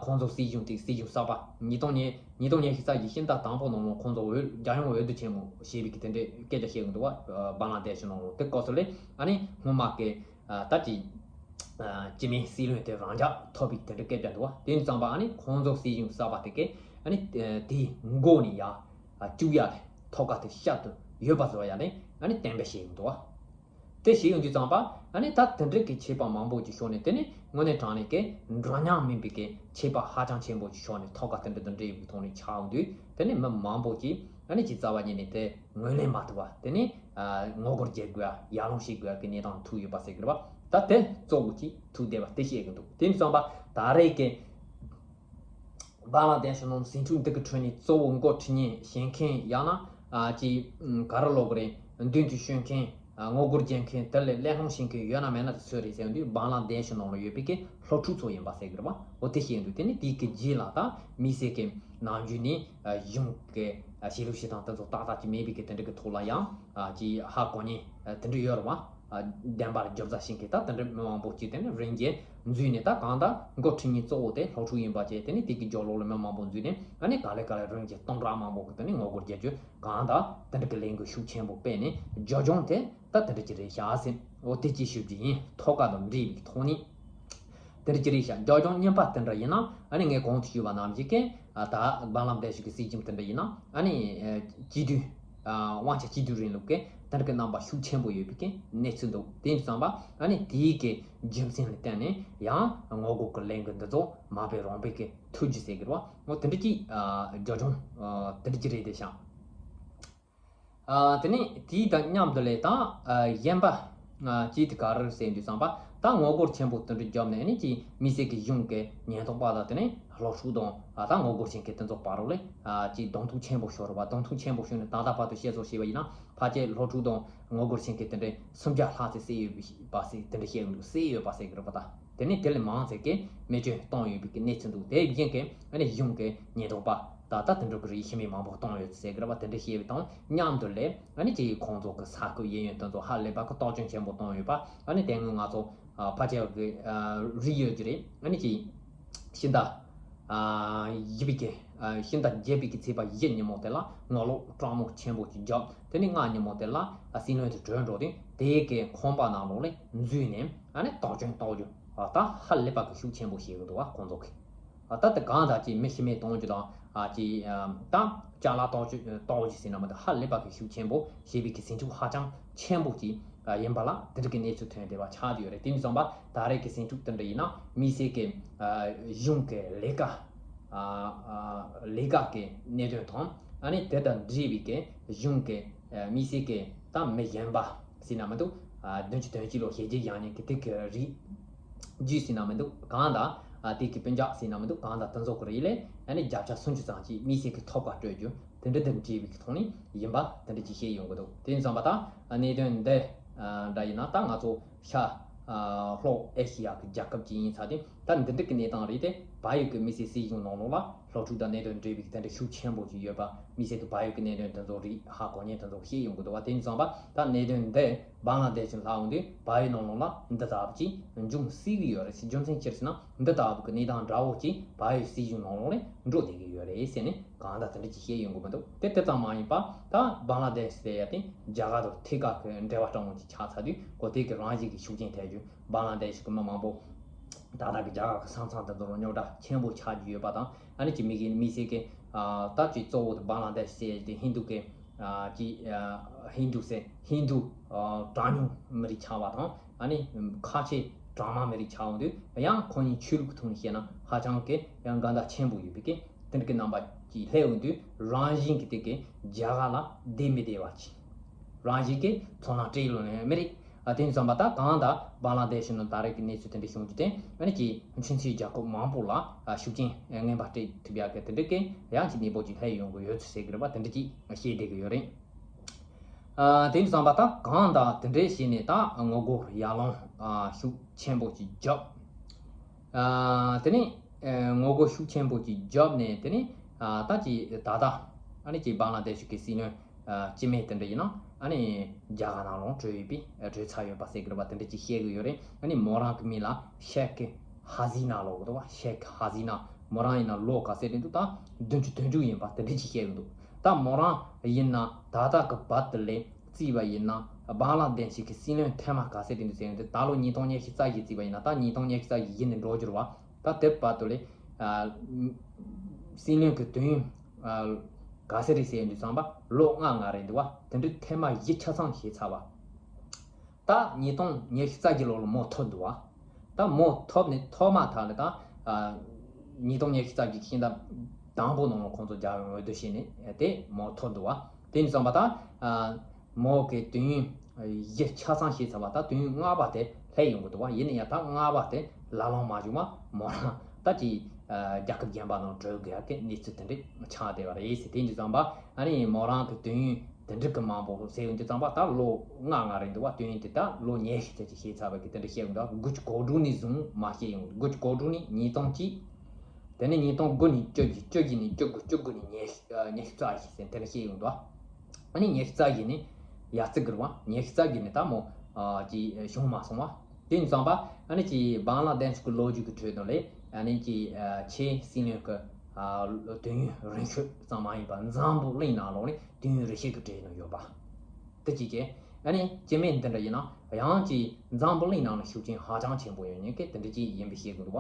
ཁོང་ཚོ་སྲིད་གཞུང་དེ། སྲིད་གཞུང་གསར་པ་ཉིས་སྟོང་ཉི་ཉིས་སྟོང་ཉི་ཤུ་རྩ་བཞི་ཕྱི་ཟླ་དང་པོ་ནང་ལོ་ཁོང་ཚོ་འོས། རྒྱལ་ཡོངས་འོས་བསྡུ་ཆེན་མོ་ཞེས་པའི་གི་དེ་འདྲས་སྐད་ཆ་བཤད་གི་འདུག་བ། བང་ལ་དེ་ཤི་ནང་ལོ་དེ་སྐབས་སུ་ལས་ཨ་ནི་སྔོན་མ་གི་ད་ཅི་སྤྱི་མོས་སྲིད་བློན་དེ་རང་འཇགས་ཐོབ་པའི་དེ་འདྲས་སྐད་ཆ་འདུག་བ། དེ་ཙམ་པ་ཨ་ནི་ཁོང་ཚོ་སྲིད་གཞུང་གསར་པ་དེ་གས་ཨ་ནི་དེའི་མགོ་ནས་ཡ་བཅུག་ཡ་ལས་ཐོབ་སྐལ་དེ་ཤར་དུ་ཡོད་པ་བཟོ་ཡ་ནས་ཨ་ནི་གཏན་འབེབས་བྱས་ཡོང་འདུག་བ། དེ་བྱས་ཡོང་དུས་ཙམ་པ་ཨ་ནི་ད་དེ་འདྲས་ཀྱི་ཆད་པ་མང་པོ་ཅིག་ཤོར་ནས། དེ་ནི་དངོས་གནས་དྲང་གནས་ཀྱི་འདྲ་མཉམ་མིན་པའི་གི་ཆད་པ་ཧ་ཅང་ཆེན་པོ་ཅིག་ཤོར་ནས། ཐོབ་སྐལ་དེ་འདྲ་དང་འབྲེལ་བའི་ཐོག་ནས་ཆགས་ཡོང་དུས། དེ་ནི་མི་མང་པོ་ཅིག་ཨ་ནི་ཅིག་རྩ་བ་ཉིད་ནས་དེ་ངོས་ལེན་མ་ཐུབ་པ། དེ་ནི་ངོ་རྒོལ་བྱེད་དགོས་པ། ཡར་ལངས་བྱེད་དགོས་པ་གི་གནས་སྟངས་ཐུག་ཡོད་པ་ཟེར་གི་རེད་བ། ད་དེ་གཙོ་བོ་ཅིག་ཐུག་བསྡད་པ་དེ་བཤད་གི་འདུག་དེ་ནི་ཙམ་པ་ད་རེས་ཀྱི་བང་ལ་དེ་ཤི་ནང་ཟིང་འཁྲུག་འདི་གི་ཁྲོད་ནས་གཙོ་བོ་འགོ་ཁྲིད་མཁན་བྱེད་མཁན། ཡང་ན་ཨ་ཅིག་ག་རེ་ལབ་དགོས་རེད། མདུན་དུ་བསྐྱོད་མཁན། ངོ་རྒོལ་བྱེད་མཁན། དེ་ལས་གླེང་སློང་བྱེད་མཁན་ཡོད་ན་མེད་ན་དེ་སུ་རེད་ཟེར་དུས། བང་ལ་དེ་ཤི་ནང་ལ་ཡོད་པའི་གི་སློབ་ཕྲུག་ཚོ་ཡིན་པ་ཟེར་གི་རེད་བ། འོ་དེ་བཤད་འདུག་དེ་ནི་དེའི་གི་རྗེས་ལ་ད་དམིགས་བསལ་གྱི་ནམ་རྒྱུན་ནས་གཞུང་གི་བྱེད་ལུགས་བྱེད་སྟངས་དེ་ཚོ་ཏག་ཏག་ཅིག་མེད་པའི་གི་དེ་འདྲ་གི་ཐོག་ལ་ཡང་ཅིག་ཧ་གོ་མཁན་དེ་འདྲ་ཡོད་རེད་བ། བདེན་པར་རྒྱབ་རྩ་བྱེད་མཁན་ད་དེ་འདྲ་མི་མང་པོ་ཅིག་དེ་ནི་རང་གིས་འཛུལ་ནས། ད་གང་ལྟར་འགོ་ཁྲིད་མཁན་གཙོ་བོ་དེ་སློབ་ཕྲུག་ཡིན་པ་བྱས། དེ་ནི་དེ་གི་རྒྱབ་ལོགས་ལ་མི་མང་པོ་འཛུལ་ནས། ཨ་ནི་ག་ལེ་ག་ལེ་རང་གིས་སྟོང་ཕྲག་མང་པོ་གི་དེ་ནི་ངོ་རྒོལ་རྒྱག་རྒྱུ། གང་ལྟར་དེ་འདྲ་གི་ལས་འགུལ་ཤུགས་ཆེན་པོ་སྤེལ་ནས། རྒྱབ་ལྗོངས་དེ་ད་དེ་འདྲ་ཅིག་རེད་ཤག་ཟེར། འོ་དེ་ཅིག་ཞུ་རྒྱུ་ཡིན། ཐོབ་སྐལ་དང་འབྲེལ་བའི་ཐོག་ནས། དེ་འདྲ་ཅིག་རེད་ཤག་རྒྱབ་ལྗོངས་རྙིང་པ་དེ་འདྲ་ཡིན་ན། ཨ་ནི་ངས་གོང་དུ་ཞུས་པ་ནང་བཞིན་གྱི་ད་བང་ལ་དེ་ཤི་གི་སྲིད་ཁྲིམས་དེ་འདྲ་ཡིན་ན། ཨ་ནི་སྤྱི་འཐུས་དབང་ཆ། སྤྱི་འཐུས་རིང་ལུགས་ཀྱི་དེ་འདྲ་གི་རྣམ་པ་ཤུགས་ཆེན་པོ་ཡོད་པའི་གི་གནས་ཚུལ་འདུག་དེ་ཡིན་ཙམ་པ་ཨ་ནི་དེའི་གི་རྒྱུ་མཚན་ལ་བརྟེན་ནས་ཡང་ངོ་རྒོལ་གི་ལས་འགུལ་འདི་ཚོ་མ་འབད་རུང་བའི་གི་ཐུགས་རྗེ་ཟེར་གི་རེད་བ། འོ་དེ་འདྲ་ཅིག་རྒྱབ་ལྗོངས་དེ་འདྲ་ཅིག་རེད་བསྡད་ཤག་དེ་ནས་དེའི་དང་མཉམ་དུ་ལས་ད་གཞན་པ་ཅིག་དེ་ག་རེ་ཟེར་དུས་ཙམ་པ། ད་ངོ་རྒོལ་ཆེན་པོ་དེ་འདྲ་བརྒྱབ་ནས་ནི་ཅིག་དམིགས་བསལ་གྱི་གཞུང་གི་ཉེན་རྟོག་པ་དང་། དེ་ནས་སློབ་ཕྲུག་དང་ད་ངོ་རྒོལ་བྱེད་མཁན་དེ་ཚོ་བར་ལ་ཅིག་གདོང་ཐུག་ཆེན་པོ་ཤོར་བ། གདོང་ཐུག་ཆེན་པོ་ཤོར་ནས་ད་ལྟ་བར་དུ་བཤད་ཚོད་བྱས་པ་ཡིན་ན། ཕལ་ཆེར་སློབ་ཕྲུག་དང་ངོ་རྒོལ་བྱེད་མཁན་དེ་འདྲ་སུམ་བརྒྱ་ལྷག་ཙམ་བསད་ཡོད་པ་ཟེར། དེ་འདྲ་བཤད་ཡོད་འདུག་བསད་ཡོད་པ་ཟེར་གི་རེད་པ། ད་དེ་ནས་དེ་ལས་མང་ཙམ་གྱིས་རྨས་སྐྱོན་བཏང་ཡོད་པའི་གི་གནས་ཚུལ་འདུག་དེ་བཞིན་གྱི་ཨ་ནི་གཞུང་གི་ཉེན་རྟོག་པ་ད་ལྟ་དེ་འདྲ་གི་རིགས་ཤི་རྨས་མང་པོ་བཏང་ཡོད་ཟེར་གི་རེད་པ། དེ་འདྲ་བཤད་པའི་དང་མཉམ་དུ་ལས་ཨ་ནི་ཅིག་ཁོང་ཚོ་གི་ས་ཁུལ་གཡས་གཡོན་དེ་ཚོ་ཧ་ལས་པ་གི་བརྟག་དཔྱད་ཆེན་པོ་བཏང་ཡོད་པ། ཨ་ནི་དེ་སྔོན་ང་ཚོ་ཕལ་ཆེར་གི་རིག་ཡོད་ཀྱི་རེད། ཨ་ནི་ཅིག་ཕྱི་ཟླ་བཞི་པའི་གི་ཕྱི་ཟླ་བརྒྱད་པའི་གི་ཚེས་པ་བཞི་ཉིན་མོ་དེ་ལ་ངོ་ལོག་དྲག་མོ་ཆེན་པོ་ཅིག་བརྒྱབ། དེ་ནས་ལྔ་ཉིན་མོ་དེ་ལ་སྲིད་བློན་དེ་གྲོལ་འགྲོ་དུས། དེའི་གི་ཁང་པ་ནང་ལོགས་ལ་འཛུལ་ནས་ཨ་ནི་བརྟག་དཔྱད་བཏང་རྒྱུ་ད་ཧ་ལས་པ་གི་ཤུགས་ཆེན་པོ་བྱེད་གི་འདུག་བ། ཁོང་ཚོ་གི་ད་དེ་གང་ལྟར་ཅིག་མི་ཤི་རྨས་གཏོང་རྒྱུ་དང་། ཨ་ཅིག་ད་ཅ་ལག་བརྟག་དཔྱད་བཏང་རྒྱུ་ཟེར་ན་མི་འདུག་ཧ་ལས་པ་གི་ཤུགས་ཆེན་པོ་བྱེད་པའི་གི་ཟིང་འཁྲུག་ཧ་ཅང་ཆེན་པོ་ཅིག་ཡིན་པ་ལ་དེ་འདྲ་གི་གནས་ཚུལ་ཐོན་བསྡད་པ་ཆགས་བསྡད་ཡོད་རེད། དེ་ཡིན་ཙམ་པ་ད་རེས་ཀྱི་ཟིང་འཁྲུག་དེ་འདྲ་ཡིན་ན་དམིགས་བསལ་གྱི་གཞུང་གི་ལས་ཀ་ལས་ཀ་གི་གནད་དོན་དང་། ཨ་ནི་དེ་དང་འབྲེལ་བའི་གི་གཞུང་གི་དམིགས་བསལ་གྱི་ད་མི་གཞན་པ་ཟེར་ན་མི་འདུག་བདུན་ཅུ་དོན་གཅིག་ལོ་ཞལ་རྒྱུན་བཞག་མཁན་གྱི་དེ་གི་རིགས་རྒྱུད་ཟེར་ན་མི་འདུག་གང་ལྟར་དེ་གི་སྤུན་ཀྱག་ཟེར་ན་མི་འདུག་གང་ལྟར་དེ་ཚོ་གི་རིགས་ལས་ཨ་ནི་བརྒྱ་ཆ་སུམ་ཅུ་ཙམ་ཅིག་དམིགས་བསལ་གྱི་ཐོབ་སྐལ་སྤྲོད་རྒྱུ་དེ་འདྲ་དང་འབྲེལ་བའི་གི་ཐོག་ནས་ཡིན་པ་དེ་འདྲ་ཅིག་བཤད་ཡོང་གི་འདུག་དེ་ཡིན་ཙམ་པ་ད་གནད་དོན་འདི་འདྲ་ཡིན་ན། ད་ང་ཚོ་ཤར་ལྷོ་ཨེ་ཤི་ཡ་གི་རྒྱལ་ཁབ་ཅིག་ཡིན་ཙང་དེ། ད་འདི་འདྲ་གི་གནས་སྟངས་རེད་དེ། བལ་ཡུལ་གི་དམིགས་བསལ་སྲིད་གཞུང་ནང་ལོགས་ལ་སློབ་ཕྲུག་དང་གནད་དོན་འབྲེལ་བའི་དེ་འདྲ་ཤུགས་ཆེན་པོ་ཅིག་ཡོད་པ། དམིགས་བསལ་གྱི་བལ་ཡུལ་གི་གནད་དོན་དེ་ཚོ་རིགས་ཧ་གོ་མཁན་དེ་ཚོ་བཤད་ཡོང་གི་འདུག་བ། དེ་ཡིན་ཙང་པ་ད་གནད་དོན་འདི་བང་ལ་དེ་ཤི་ལྷག་ཡོང་དུས་བལ་ཡུལ་ནང་ལོགས་ལ་འདི་ལྟ་བུ་ཅིག་འབྱུང་སྲིད་ཀྱི་ཡོད་རེད་ཟེར། རྒྱུ་མཚན་ཅི་རེད་ཟེར་ན། འདི་ལྟ་བུ་གི་གནས་སྟངས་འདྲ་བོ་ཅིག་བལ་ཡུལ་སྲིད་གཞུང་ནང་ལོགས་ནས་འགྲོ་བསྡད་ཀྱི་ཡོད་རེད་ཟེར་ནས་གང་ལྟར་དེ་འདྲ་ཅིག་བཤད་ཡོང་གི་མི་འདུག་དེ་དེ་ཙམ་མ་ཡིན་པ་ད་བང་ལ་དེ་ཤི་ཟེར་ཡ་དེ་རྒྱ་གར་དང་ཐད་ཀར་གྱི་འབྲེལ་བ་སྤྲང་བོ་ཅིག་ཆགས་ཚར་དུས། ཁོ་དེ་གི་རང་བཞིན་གྱི་ཤུགས་རྐྱེན་ཐེབས་རྒྱུ། བང་ལ་དེ་ཤི་གི་མི་མང་པོ་ད་ལྟ་གི་རྒྱ་གར་གི་ས་མཚམས་དེ་ཚོ་རུ་རྙོག་དྲ་ཆེན་པོ་ཆགས་ཀྱི་ཡོད་པ་དང་། ཨ་ནི་ཅིག་མི་གི་དམིགས་བསལ་གྱི་ད་ཅིག་གཙོ་བོ་དེ་བང་ལ་དེ་ཤི་ཟེར་ཡ་དེ་ཧིན་རྡུ་གི་ཅིག་ཧིན་རྡུ་ཟེར། ཧིན་རྡུ་གྲངས་ཉུང་མི་རིགས་ཆགས་པ་དང་། ཨ་ནི་ཁ་ཆེ་གྲངས་མང་མི་རིགས་ཆགས་ཡོང་དུས། ཡང་ཁོ་གཉིས་ཆོས་ལུགས་ཀྱི་ཐོག་ནས་བཤད་ན་ཧ་ཅང་གི་ཡང་འགལ་ཟླ་ཆེན་པོ་ཡོད་པའི་གི་དེ་འདྲ་གི་རྣམ་པ་ཅིག་སླེབས་ཡོང་དུས། རང་བཞིན་གྱི་དེ་གི་རྒྱ་གར་ལ་བདེ་མི་བདེ་བ་ཅིག་རང་བཞིན་གྱི་ཚོར་སྣང་སྤྲད་ཡོང་ནས་མི་རིགས་ ཨ་དེ་ཡིན་ཙམ་པ་ད་གང་ལྟར་བང་ལ་དེ་ཤི་ནང་ད་རེས་ཀྱི་གནས་ཚུལ་དེ་འདྲ་བྱུང་རྒྱུ་དེ་ཨ་ནི་ཀྱི་ཁྱིམ་མཚེས་རྒྱལ་ཁབ་མང་པོ་ལ་ཨ་ཤུགས་རྐྱེན་ངན་པ་སྤྲད་ཐུབ་ཡག་གི་དེ་འདྲ་གི་ཡང་ཅིག་གནས་བབ་ཅིག་སླེབས་ཡོང་གི་ཡོད་ཚུལ་ཟེར་གི་རེད་པ། དེ་འདྲ་ཅིག་བཤད་བསྡད་གི་ཡོད་རེད། ཨ་དེ་ཡིན་ཙམ་པ་ད་གང་ལྟར་དེ་འདྲ་བྱས་ནས་ད་ངོ་རྒོལ་ཡར་ལངས་ཨ་ཤུགས་ཆེན་པོ་ཅིག་བརྒྱབ། ཨ་དེ་ནས་ཨ་ངོ་རྒོལ་ཤུགས་ཆེན་པོ་ཅིག་བརྒྱབ་ནས་དེ་ནས་ཨ་ད་ཅིག་ད་ལྟ་ཨ་ནི་ཅིག་བང་ལ་དེ་ཤི་གི་སྲིད་བློན་ཨ་སྤྱི་མི་དེ་འདྲ་ཡིན་ན་ཨ་ནི་རྒྱ་གར་ནང་ལོགས་བྲོས་ཡོད་པས་བྲོས་ཚར་ཡོད་པ་ཟེར་གི་རེད་པ། དེ་འདྲ་ཅིག་བཤད་གི་ཡོད་རེད། ཨ་ནི་མོ་རང་གི་མིང་ལ་ཤེག་ཧ་ཟི་ན་ལབ་གི་འདུག་པ། ཤེག་ཧ་ཟི་ན་མོ་རང་ཡིན་ན་ལོ་ག་ཚོད་རེད་འདུག་ད་བདུན་ཅུ་དོན་དྲུག་ཡིན་པ་དེ་འདྲ་ཅིག་བཤད་གི་འདུག་ད་མོ་རང་ཡིན་ན་ད་ལྟ་གི་བར་དུ་ལས་བརྩིས་པ་ཡིན་ན་བང་ལ་དེ་ཤི་གི་སྲིད་བློན་ཐེངས་མ་ག་ཚོད་རེད་འདུག་ཟེར་ཡོང་དུས་ད་ལོ་ཉིས་སྟོང་ཉི་ཤུ་རྩ་བཞི་བརྩིས་པ་ཡིན་ན་ད་ཉིས་སྟོང་ཉི་ཤུ་རྩ་བཞི་བཞི་ནས་འགྲོ་རྒྱུ་རེད་པ། ད་དེ་བར་དུ་ལས་ཨ་སྲིད་བློན་གྱི་དུས་ཡུན་ཨ་ག་ཚོད་རེད་ཟེར་ཡོང་དུས་ཙམ་པ་ལོ་ལྔ་ལྔ་རེད་འདུག་པ། དེ་འདྲའི་ཐེངས་མ་བཞི་ཆ་ཚང་བྱས་ཚར་བ། ད་ཉིས་སྟོང་ཉི་ཤུ་རྩ་བརྒྱད་ལོ་ལ་མོ་ཐོབ་འདུག་པ། ད་མོ་ཐོབ་ནས་ཐོབ་མ་ཐག་ལ་ད་ཨ་ཉིས་སྟོང་ཉི་ཤུ་རྩ་བརྒྱད་ཤིང་རྟ་དང་པོ་ནང་ལ་ཁོང་ཚོ་རྒྱ་བོད་འོས་བསྡུ་བྱས་ནས་དེ་མོ་ཐོབ་འདུག་པ། དེ་ཡིན་ཙམ་པ་ད་ཨ་མོ་གི་དུས་ཡུན་བཞི་ཆ་ཚང་བྱས་ཚར་བ། ད་དུས་ཡུན་ལྔ་པ་དེ་སླེབས་ཡོང་གི་འདུག་པ། ཡིན་ན་ཡང་ད་ལྔ་པ་དེ་ལག་ལེན་མ་བྱུང་བ་མོ་རང་ད་ཅིག་ཨ་རྒྱལ་ཁབ་གཞན་པ་ནང་བྲོས་དགོས་ཡག་གི་གནས་ཚུལ་དེ་འདྲ་ཆགས་བསྡད་པ་རེད་ཟེར། དེ་ཡིན་དུས་ཙམ་པ་ཨ་ནི་མོ་རང་གི་དུས་ཡུན་དེ་འདྲ་གི་མང་པོ་ཟེར་ཡོང་དུས་ཙམ་པ་ད་ལོ་ལྔ་ལྔ་རེད་འདུག་པ། དུས་ཡུན་དེ་ད་ལོ་ཉི་ཤུ་ཙམ་ཅིག་བྱས་ཚར་བ་གི་དེ་འདྲ་བཤད་ཡོང་འདུག་དགུ་བཅུ་གོ་དྲུག་ནས་བཟུང་མར་བཤད་ཡོང་། དགུ་བཅུ་གོ་དྲུག་ནས་ཉིས་སྟོང་གཅིག་དེ་ནས་ཉིས་སྟོང་དགུ་ནས་བཅུ་བཞི། བཅུ་བཞི་ནས་བཅུ་དགུ། བཅུ་དགུ་ནས་ཉི་ཤུ་ཉི་ཤུ་རྩ་བཞི་ཟེར་དེ་འདྲ་བཤད་ཡོང་འདུག་ཨ་ནི་ཉི་ཤུ་རྩ་བཞི་ནས་ཡར་བརྩི་གི་རེད་པ། ཉི་ཤུ་རྩ་བཞི་ནས་ད་མོ་ཨ་ཅིག་བྱུང་མ་སོང་བ། དེ་ཡིན་ཙམ་པ་ཨ་ནི་ཅིག་བང་ལ་དེ་ཤི་གི་ལོ་རྒྱུས་ཀྱི་ཁྲོད་དུ་ལས་ཨ་ནི་ཅིག་ཨ་ཆེས་སྲིད་བློན་གྱི་ཨ་དུས་ཡུན་རིང་ཤོས་ཙམ་མ་ཡིན་པ་འཛམ་བུ་གླིང་ནང་ལོགས་ནས་དུས་ཡུན་རིང་ཤོས་ཀྱི་གྲས་ནང་ཡོད་པ། དེ་གཅིག་བྱས། ཨ་ནི་སྐྱེ་དམན་འདི་འདྲ་ཡིན་ན་ཡང་ཅིག་འཛམ་བུ་གླིང་ནང་ལ་ཤུགས་རྐྱེན་ཧ་ཅང་ཆེན་པོ་ཡོད་མཁན་གྱི་དེ་འདྲ་ཅིག་ཡིན་པའི་བཤད་ཀྱི་འདུག་པ།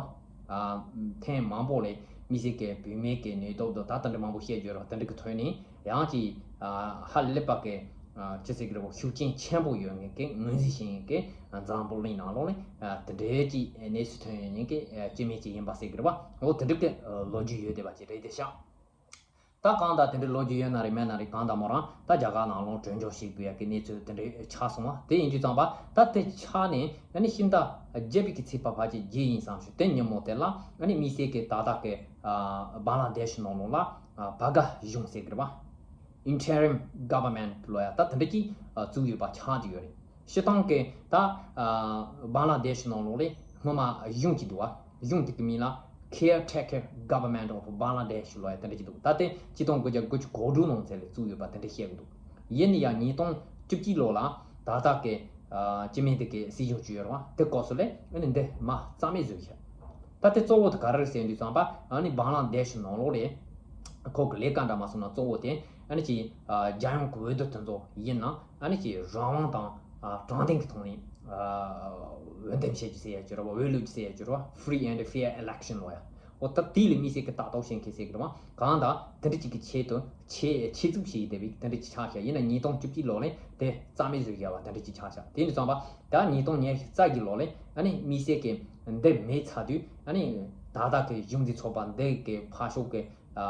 ཨ་ཐེངས་མང་པོ་ལས་མི་སེར་གྱི་བུད་མེད་ཀྱི་ནུས་སྟོབས་དང་ད་དེ་འདྲ་མང་པོ་བཤད་རྒྱུ་རེད་པ། དེ་འདྲ་གི་ཐོག་ནས་ཡང་ཅིག་ཨ་ཧ་ལས་པ་གི་ཨ་ཅི་ཟེར་གི་རེད་པ། ཤུགས་རྐྱེན་ཆེན་པོ་ཡོད་མཁན་གྱི་ངོས་འཛིན་བྱེད་མཁན་གྱི་འཛམ་བུ་གླིང་ནང་ལོགས་ནས་ཨ་དེ་འདྲའི་ཅིག་གནས་ཚུལ་ཐོན་ཡོད་མཁན་གྱི་ཨ་སྐྱེ་དམན་ཅིག་ཡིན་པ་ཟེར་གི་རེད་པ། འོ་དེ་འདྲ་གི་ཨ་ལོ་རྒྱུས་ཡོད་བསྡད་པ་ཅིག་རེད་དེ་ཤག་ད་གང་ལྟར་དེ་འདྲའི་ལོ་རྒྱུས་ཡོད་ན་རེད་མེད་ན་རེད། གང་ལྟར་མོ་རང་ད་རྒྱ་གར་ནང་ལོགས་བྲོས་བྱོལ་ཞིག་དགོས་ཡག་གི་གནས་ཚུལ་དེ་འདྲའི་ཆགས་སོང་བ། དེ་ཡིན་དུས་ཙམ་པ་ད་དེ་ཆགས་ནས་ཨ་ནི་ཤིང་རྟ་བརྒྱད་པའི་གི་ཚེས་པ་ཕལ་ཆེར་བརྒྱད་ཡིན་བསམ་ཞུ། དེ་ཉིན་མོ་དེ་ལ་ཨ་ནི་དམིགས་བསལ་གྱི་ད་ལྟ་གི་ཨ་བང་ལ་དེ་ཤི་ནང་ལོགས་ལ་ཨ་བྷ་ག་གཞུང་ཟེར་གི་རེད་པ། Interim Government ལབ་ཡག་ད་དེ་འདྲ་ཅིག་ཨ་བཙུགས་ཡོད་པ་ཆགས་ཀྱི་ཡོད་རེད། སྤྱིར་བཏང་གི་ད་ཨ་བང་ལ་དེ་ཤི་ནང་ལོགས་ལ་སྔོན་མ་གཞུང་ཅིག་འདུག་པ། གཞུང་དེ་གི་མིང་ལ་Caretaker Government of Bangladesh ལབ་ཡག་དེ་འདྲ་ཅིག་འདུག་ད་དེ་གཅིག་སྟོང་དགུ་བརྒྱ་དགུ་བཅུ་གོ་དྲུག་ནང་ཚུད་ལ་བཙུགས་ཡོད་པ་དེ་འདྲ་བཤད་གི་འདུག་ཡིན་ན་ཡང་ཉིས་སྟོང་བཅུ་གཅིག་ལོ་ལ་ད་ལྟ་གི་ཨ་སྤྱི་མི་དེ་གི་སྲིད་གཞུང་ཅིག་ཡོད་རེད་པ། དེ་སྐབས་སུ་ལ་ཨ་ནི་འདི་མར་རྩ་མེད་བཟོས་ཤག་ད་དེ་གཙོ་བོ་དེ་ག་རེ་རེད་ཟེར་དུས་ཙམ་པ་ཨ་ནི་བང་ལ་དེ་ཤི་ནང་ལོགས་ལ་ཁོ་གི་ལས་ཀ་འདྲ་མ་སོང་ན་གཙོ་བོ་དེ་ཨ་ནི་ཅིག་ཨ་རྒྱལ་ཡོངས་ཀྱི་འོས་བསྡུ་དེ་ཚོ་ཡིན་ན་ཨ་ནི་ཅིག་རང་དབང་དང་ཨ་དྲང་བདེན་གྱི་ཐོག་ནས་ཨ་འོས་འདེམས་བྱེད་རྒྱུ་ཟེར་ཡག་ཅིག་རེད་པ། འོས་བླུག་རྒྱུ་ཟེར་ཡག་ཅིག་རེད་པ། Free and Fair Election ལབ་ཡག་འོ་ད་དེ་ལ་དམིགས་བསལ་གྱི་ལྟ་རྟོག་བྱེད་མཁན་ཟེར་གི་རེད་པ། གང་ལྟར་དེ་འདྲ་ཅིག་གི་ཆེད་དུ་ཆེད་ཆེད་འཛུགས་བྱས་བསྡད་པའི་དེ་འདྲ་ཅིག་ཆགས་ཤག་ཡིན་ན་ཉིས་སྟོང་བཅུ་གཅིག་ལོ་ལ་དེ་རྩ་མེད་བཟོས་བཞག་པ་དེ་འདྲ་ཅིག་ཆགས་ཤག་དེ་ཡིན་དུས་ཙམ་པ་ད་ཉིས་སྟོང་ཉི་ཤུ་རྩ་བརྒྱད་ལོ་ལ་ཨ་ནི་དམིགས་བསལ་གྱི་འདི་མེད་ཚར་དུས་ཨ་ནི་ད་ལྟ་གི་གཞུང་འཛིན་ཚོགས་པ་འདི་གི་ཕར་ཕྱོགས་ཀྱི་ཨ་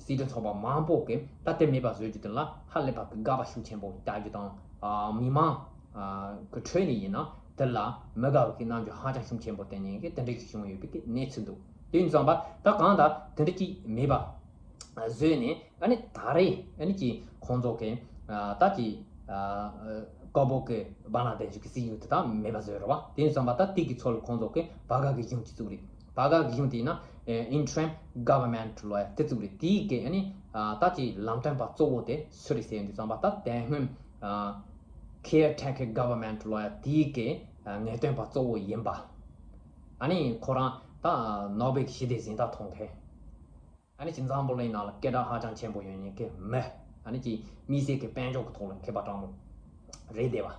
སྲིད་དོན་ཚོགས་པ་མང་པོ་གིས་ད་དེ་མེད་པ་བཟོ་རྒྱུ་དེ་ལ་ཧ་ལས་པ་གི་དགག་པ་ཤུགས་ཆེན་པོ་བྱ་རྒྱུ་དང་། ཨ་མི་མང་ཨ་གི་ཁྲོད་ནས་ཡིན་ན་དེ་ལ་མི་དགའ་བའི་གི་རྣམ་འགྱུར་ཧ་ཅང་ཤུགས་ཆེན་པོ་བསྟན་མཁན་གི་དེ་འདྲ་ཞིག་བྱུང་ཡོད་པའི་གི་གནས་ཚུལ་འདུག་དེ་ཡིན་ཙམ་པ་ད་གང་ལྟར་དེ་འདྲ་ཅིག་མེད་པ་བཟོས་ནས་ཨ་ནི་ད་རེས་ཨ་ནི་ཅིག་ཁོང་ཚོ་གི་ཨ་ད་ཅིག་ཨ་ཀ་བོ་གི་བང་ལ་དེ་ཤི་གི་སྲིད་གཞུང་དེ་དག་མེད་པ་བཟོས་རེད་པ། དེ་ཡིན་ཙམ་པ་ད་དེ་གི་ཚོ་ལ་ཁོང་ཚོ་གི་བྷ་ག་གི་གཞུང་ཅིག་བཙུགས་རེད། བྷ་ག་གི་གཞུང་དེ་ཡིན་ན་ཨེ་Interim Government ལབ་ཡག་དེ་བཙུགས་རེད། དེའི་གི་ཨ་ནི་ཨ་ད་ཅིག་ལམ་སྟོན་པ་གཙོ་བོ་དེ་སུ་རེད་ཟེར་དུས་ཙམ་པ་ད་དེ་སྔོན་ཨ་Caretaker Government ལབ་ཡག་དེའི་གི་ཨ་ངེས་སྟོན་པ་གཙོ་བོ་ཡིན་པ། ཨ་ནི་ཁོ་རང་ད་ནོ་བེལ་གྱི་ཞི་བདེའི་གཟེངས་རྟགས་ཐོབ་མཁན། ཨ་ནི་ཅིག་འཛམ་བུ་གླིང་ནང་ལ་སྐད་གྲགས་ཧ་ཅང་ཆེན་པོ་ཡོད་མཁན་གྱི་མི། ཨ་ནི་ཅིག་དམིགས་བསལ་གྱི་དཔལ་འབྱོར་གྱི་ཐོག་ལ་མཁས་པ་དྲང་མོ་རེད་བསྡད་པ།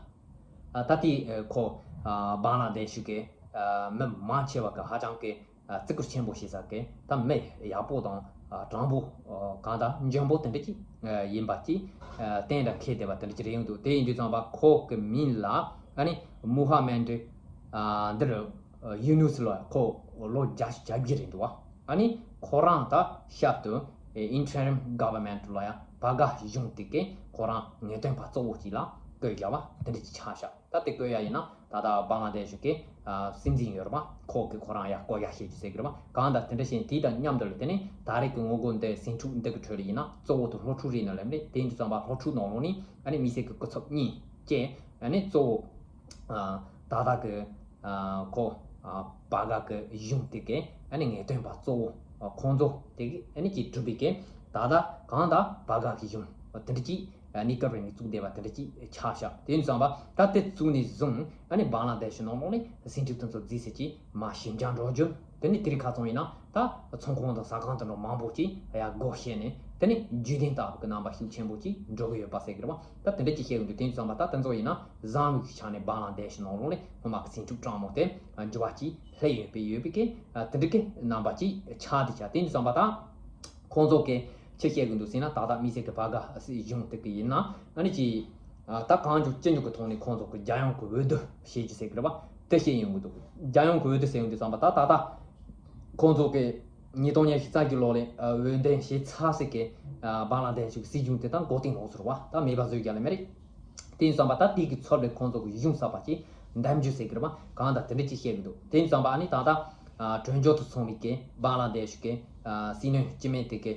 ཨ་ད་དེ་ཨ་ཁོ་ཨ་བང་ལ་དེ་ཤི་གི་ཨ་མི་མང་ཆེ་བ་གི་ཧ་ཅང་གི་ཨ་བརྩི་བཀུར་ཆེན་པོ་བྱེད་ས་གི་ད་མི་ཡག་པོ་དང་ཨ་དྲང་པོ་ཨ་གང་ལྟར་འཇོན་པོ་དེ་འདྲ་ཅིག་ཨ་ཡིན་པ་ཅིག་ཨ་བསྟན་དང་འཁེལ་བསྡད་པ་དེ་འདྲ་ཅིག་རེད་ཡོང་འདུག་དེ་ཡིན་དུས་ཙམ་པ་ཁོ་གི་མིང་ལ་ཨ་ནི་མུ་ཧ་མེད་ཨ་འདིར་ཡུ་ནུས་ལ་ཁོ་ལོ་བརྒྱད་ཅུ་གྱ་བརྒྱད་རེད་འདུག་བ། ཨ་ནི་ཁོ་རང་ད་ཞབས་ཏུ་Interim Government ལབ་ཡག་བྷ་ག་གཞུང་དེ་གས་ཁོ་རང་ངེས་སྟོན་པ་གཙོ་བོ་ཅིག་ལ་བསྐོས་བཞག་པ་དེ་འདྲ་ཅིག་ཆགས་ཤག་ད་ ད་དེ་བཀོད་ཡ་ཡིན་ན་ད་ལྟ་བང་ལ་དེ་ཤུ་གི་སྲིད་འཛིན་ཡོད་རེད་པ། ཁོ་གི་ཁོ་རང་ཡ་བཀོད་ཡ་བྱེད་རྒྱུ་ཟེར་གི་རེད་པ། གང་ལྟར་དེ་འདྲ་བྱས་དེ་དང་མཉམ་དུ་ལ་དེ་ནི་ད་རེས་ཀྱི་ངོ་རྒོལ་འདི་ཟིང་འཁྲུག་འདི་གི་ཁྲོད་ལ་ཡིན་ན་གཙོ་བོ་དེ་སློབ་ཕྲུག་རེད་ན་ལབ་རེད། དེ་ཡིན་དུས་ཙམ་པ་སློབ་ཕྲུག་ནང་ལོགས་ནི་ཨ་ནི་མི་སེར་གི་སྐུ་ཚབ་གཉིས་བཅས་ཨ་ནི་གཙོ་བོ་ད་ལྟ་གི་ཁོ་བ་ག་གི་གཞུང་དེ་གི་ཨ་ནི་ངེས་སྟོན་པ་གཙོ་བོ་ཁོང་ཚོ་དེ་གི་ཨ་ནི་ཅིག་གྲུབ་པའི་གི་ད་ལྟ་གང་ལྟར་བ་ག་གི་གཞུང་དེ་འདྲ་ཅིག་གནས་སྐབས་རིང་ནས་བཙུགས་བསྡད་པ་དེ་འདྲ་ཅིག་ཆགས་ཤག་དེ་ཡིན་ཙང་པ་ད་དེ་བཙུགས་ནས་བཟུང་ཨ་ནི་བང་ལ་དེ་ཤུ་ནང་ལོགས་ནས་ཟིང་འཁྲུག་དེ་ཚོ་རྫིས་ཟེར་གྱིས་མ་ཞིབ་འཇགས་འགྲོ་རྒྱུ། དེ་ནས་དེ་རིང་ཁ་སང་ཡིན་ན་ད་ཚོང་ཁང་དང་ཟ་ཁང་དེ་འདྲ་མང་པོ་ཅིག་ཡར་སྒོ་ཕྱེ་ནས་དེ་ནས་བརྒྱུད་ལྡན་ལྟ་བུ་གི་རྣམ་པ་ཤུགས་ཆེན་པོ་ཅིག་འགྲོ་གི་ཡོད་པ་ཟེར་གི་རེད་པ། ད་དེ་འདྲ་ཅིག་བཤད་གི་འདུག་དེ་ཡིན་ཙང་པ་ད་དེ་ཚོ་ཡིན་ན་བཟང་བའི་ཆ་ནས་བང་ལ་དེ་ཤུ་ནང་ལོགས་ནས་སྔོན་མ་གི་ཟིང་འཁྲུག་སྤྲང་མོ་དེ་འགྱུར་བ་ཅིག་སླེབས་ཡོད་པའི་ཡོད་པའི་གི་དེ་འདྲ་གི་རྣམ་པ་ཅིག་ཆགས་དེ་ཆགས། དེ་ཡིན་ཙང་པ་ད། ཁོང་ཚོ་གིས་ཆི་བཤད་གི་འདུག་ཟེར་ན་ད་ལྟ་དམིགས་བསལ་གྱི་བ་ག་སྲིད་གཞུང་དེ་གི་ཡིན་ན་ཨ་ནི་ཅི། ད་གང་མགྱོགས་ཅི་མགྱོགས་ཀྱི་ཐོག་ནས་ཁོང་ཚོ་གི་རྒྱལ་ཡོངས་ཀྱི་འོས་བསྡུ་བྱེད་རྒྱུ་ཟེར་གི་རེད་པ། དེ་བཤད་ཡོང་གི་འདུག་རྒྱལ་ཡོངས་ཀྱི་འོས་བསྡུ་ཟེར་ཡོང་དུས་ཙམ་པ་ད་ད་ལྟ་ཁོང་ཚོ་གི་ཉིས་སྟོང་ཉི་ཤུ་རྩ་གི་ལོ་ལ་འོས་འདེམས་བྱས་ཚར་ཟེར་གི་བང་ལ་དེ་ཤུ་གི་སྲིད་གཞུང་དེ་ད་འགོ་རྟིང་ལོག་ཟེར་བ་ད་མེད་པ་བཟོས་རྒྱུ་ལ་མེད་རེད། དེ་ཡིན་ཙང་པ་ད་དེ་གི་ཚབ་ལས་ཁོང་ཚོ་གི་གཞུང་གསར་པ་ཅིག་འདེམས་རྒྱུ་ཟེར་གི་རེད་པ། གང་ལྟར་དེ་འདྲ་ཅིག་བཤད་གི་འདུག་དེ་ཡིན་ཙང་པ་ཨ་ནི་ད་ལྟ་གྲོས་འགོ་དང་མཚུངས་པའི་གི་བང་ལ་དེ་ཤུ་གི་སྲིད་བློན་སྤྱི་མེད་དེ་གི་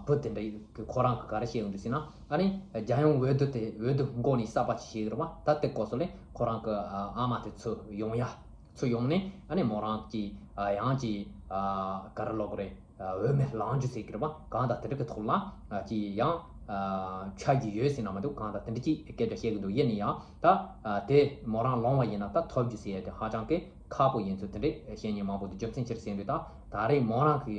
བུ་དེ་འདྲ་གི་ཁོ་རང་གི་ག་རེ་བཤད་ཡོང་དུས་ཟེར་ན་ཨ་ནི་རྒྱལ་ཡོངས་འོས་བསྡུ་དེ་འོས་བསྡུ་འགོ་ནས་གསར་པ་ཅིག་བྱེད་གི་རེད་པ། ད་དེ་སྐོར་སོགས་ལས་ཁོ་རང་གི་ཨ་མ་དེ་ཚུར་ཡོང་ཡ་ཚུར་ཡོང་ནས་ཨ་ནི་མོ་རང་གི་ཡང་ཅིག་ག་རེ་ལབ་དགོས་རེད། འོས་མི་ལངས་རྒྱུ་ཟེར་གི་རེད་པ། གང་ལྟར་དེ་འདྲ་གི་ཐོག་ལ་ཅིག་ཡང་ཆགས་ཀྱི་ཡོད་ཟེར་ན་མི་འདུག་གང་ལྟར་དེ་འདྲ་ཅིག་སྐད་ཆ་བཤད་གི་འདུག་ཡིན་ན་ཡང་ད་དེ་མོ་རང་ལངས་པ་ཡིན་ན་ད་ཐོབ་རྒྱུ་ཟེར་ཡ་དེ་ཧ་ཅང་གི་ཁག་པོ་ཡིན་ཚུལ་དེ་འདྲ་བཤད་མཁན་མང་པོ་འདུག་རྒྱུ་མཚན་ཅི་རེད་ཟེར་དུས་ད་ད་རེས་མོ་རང་གི་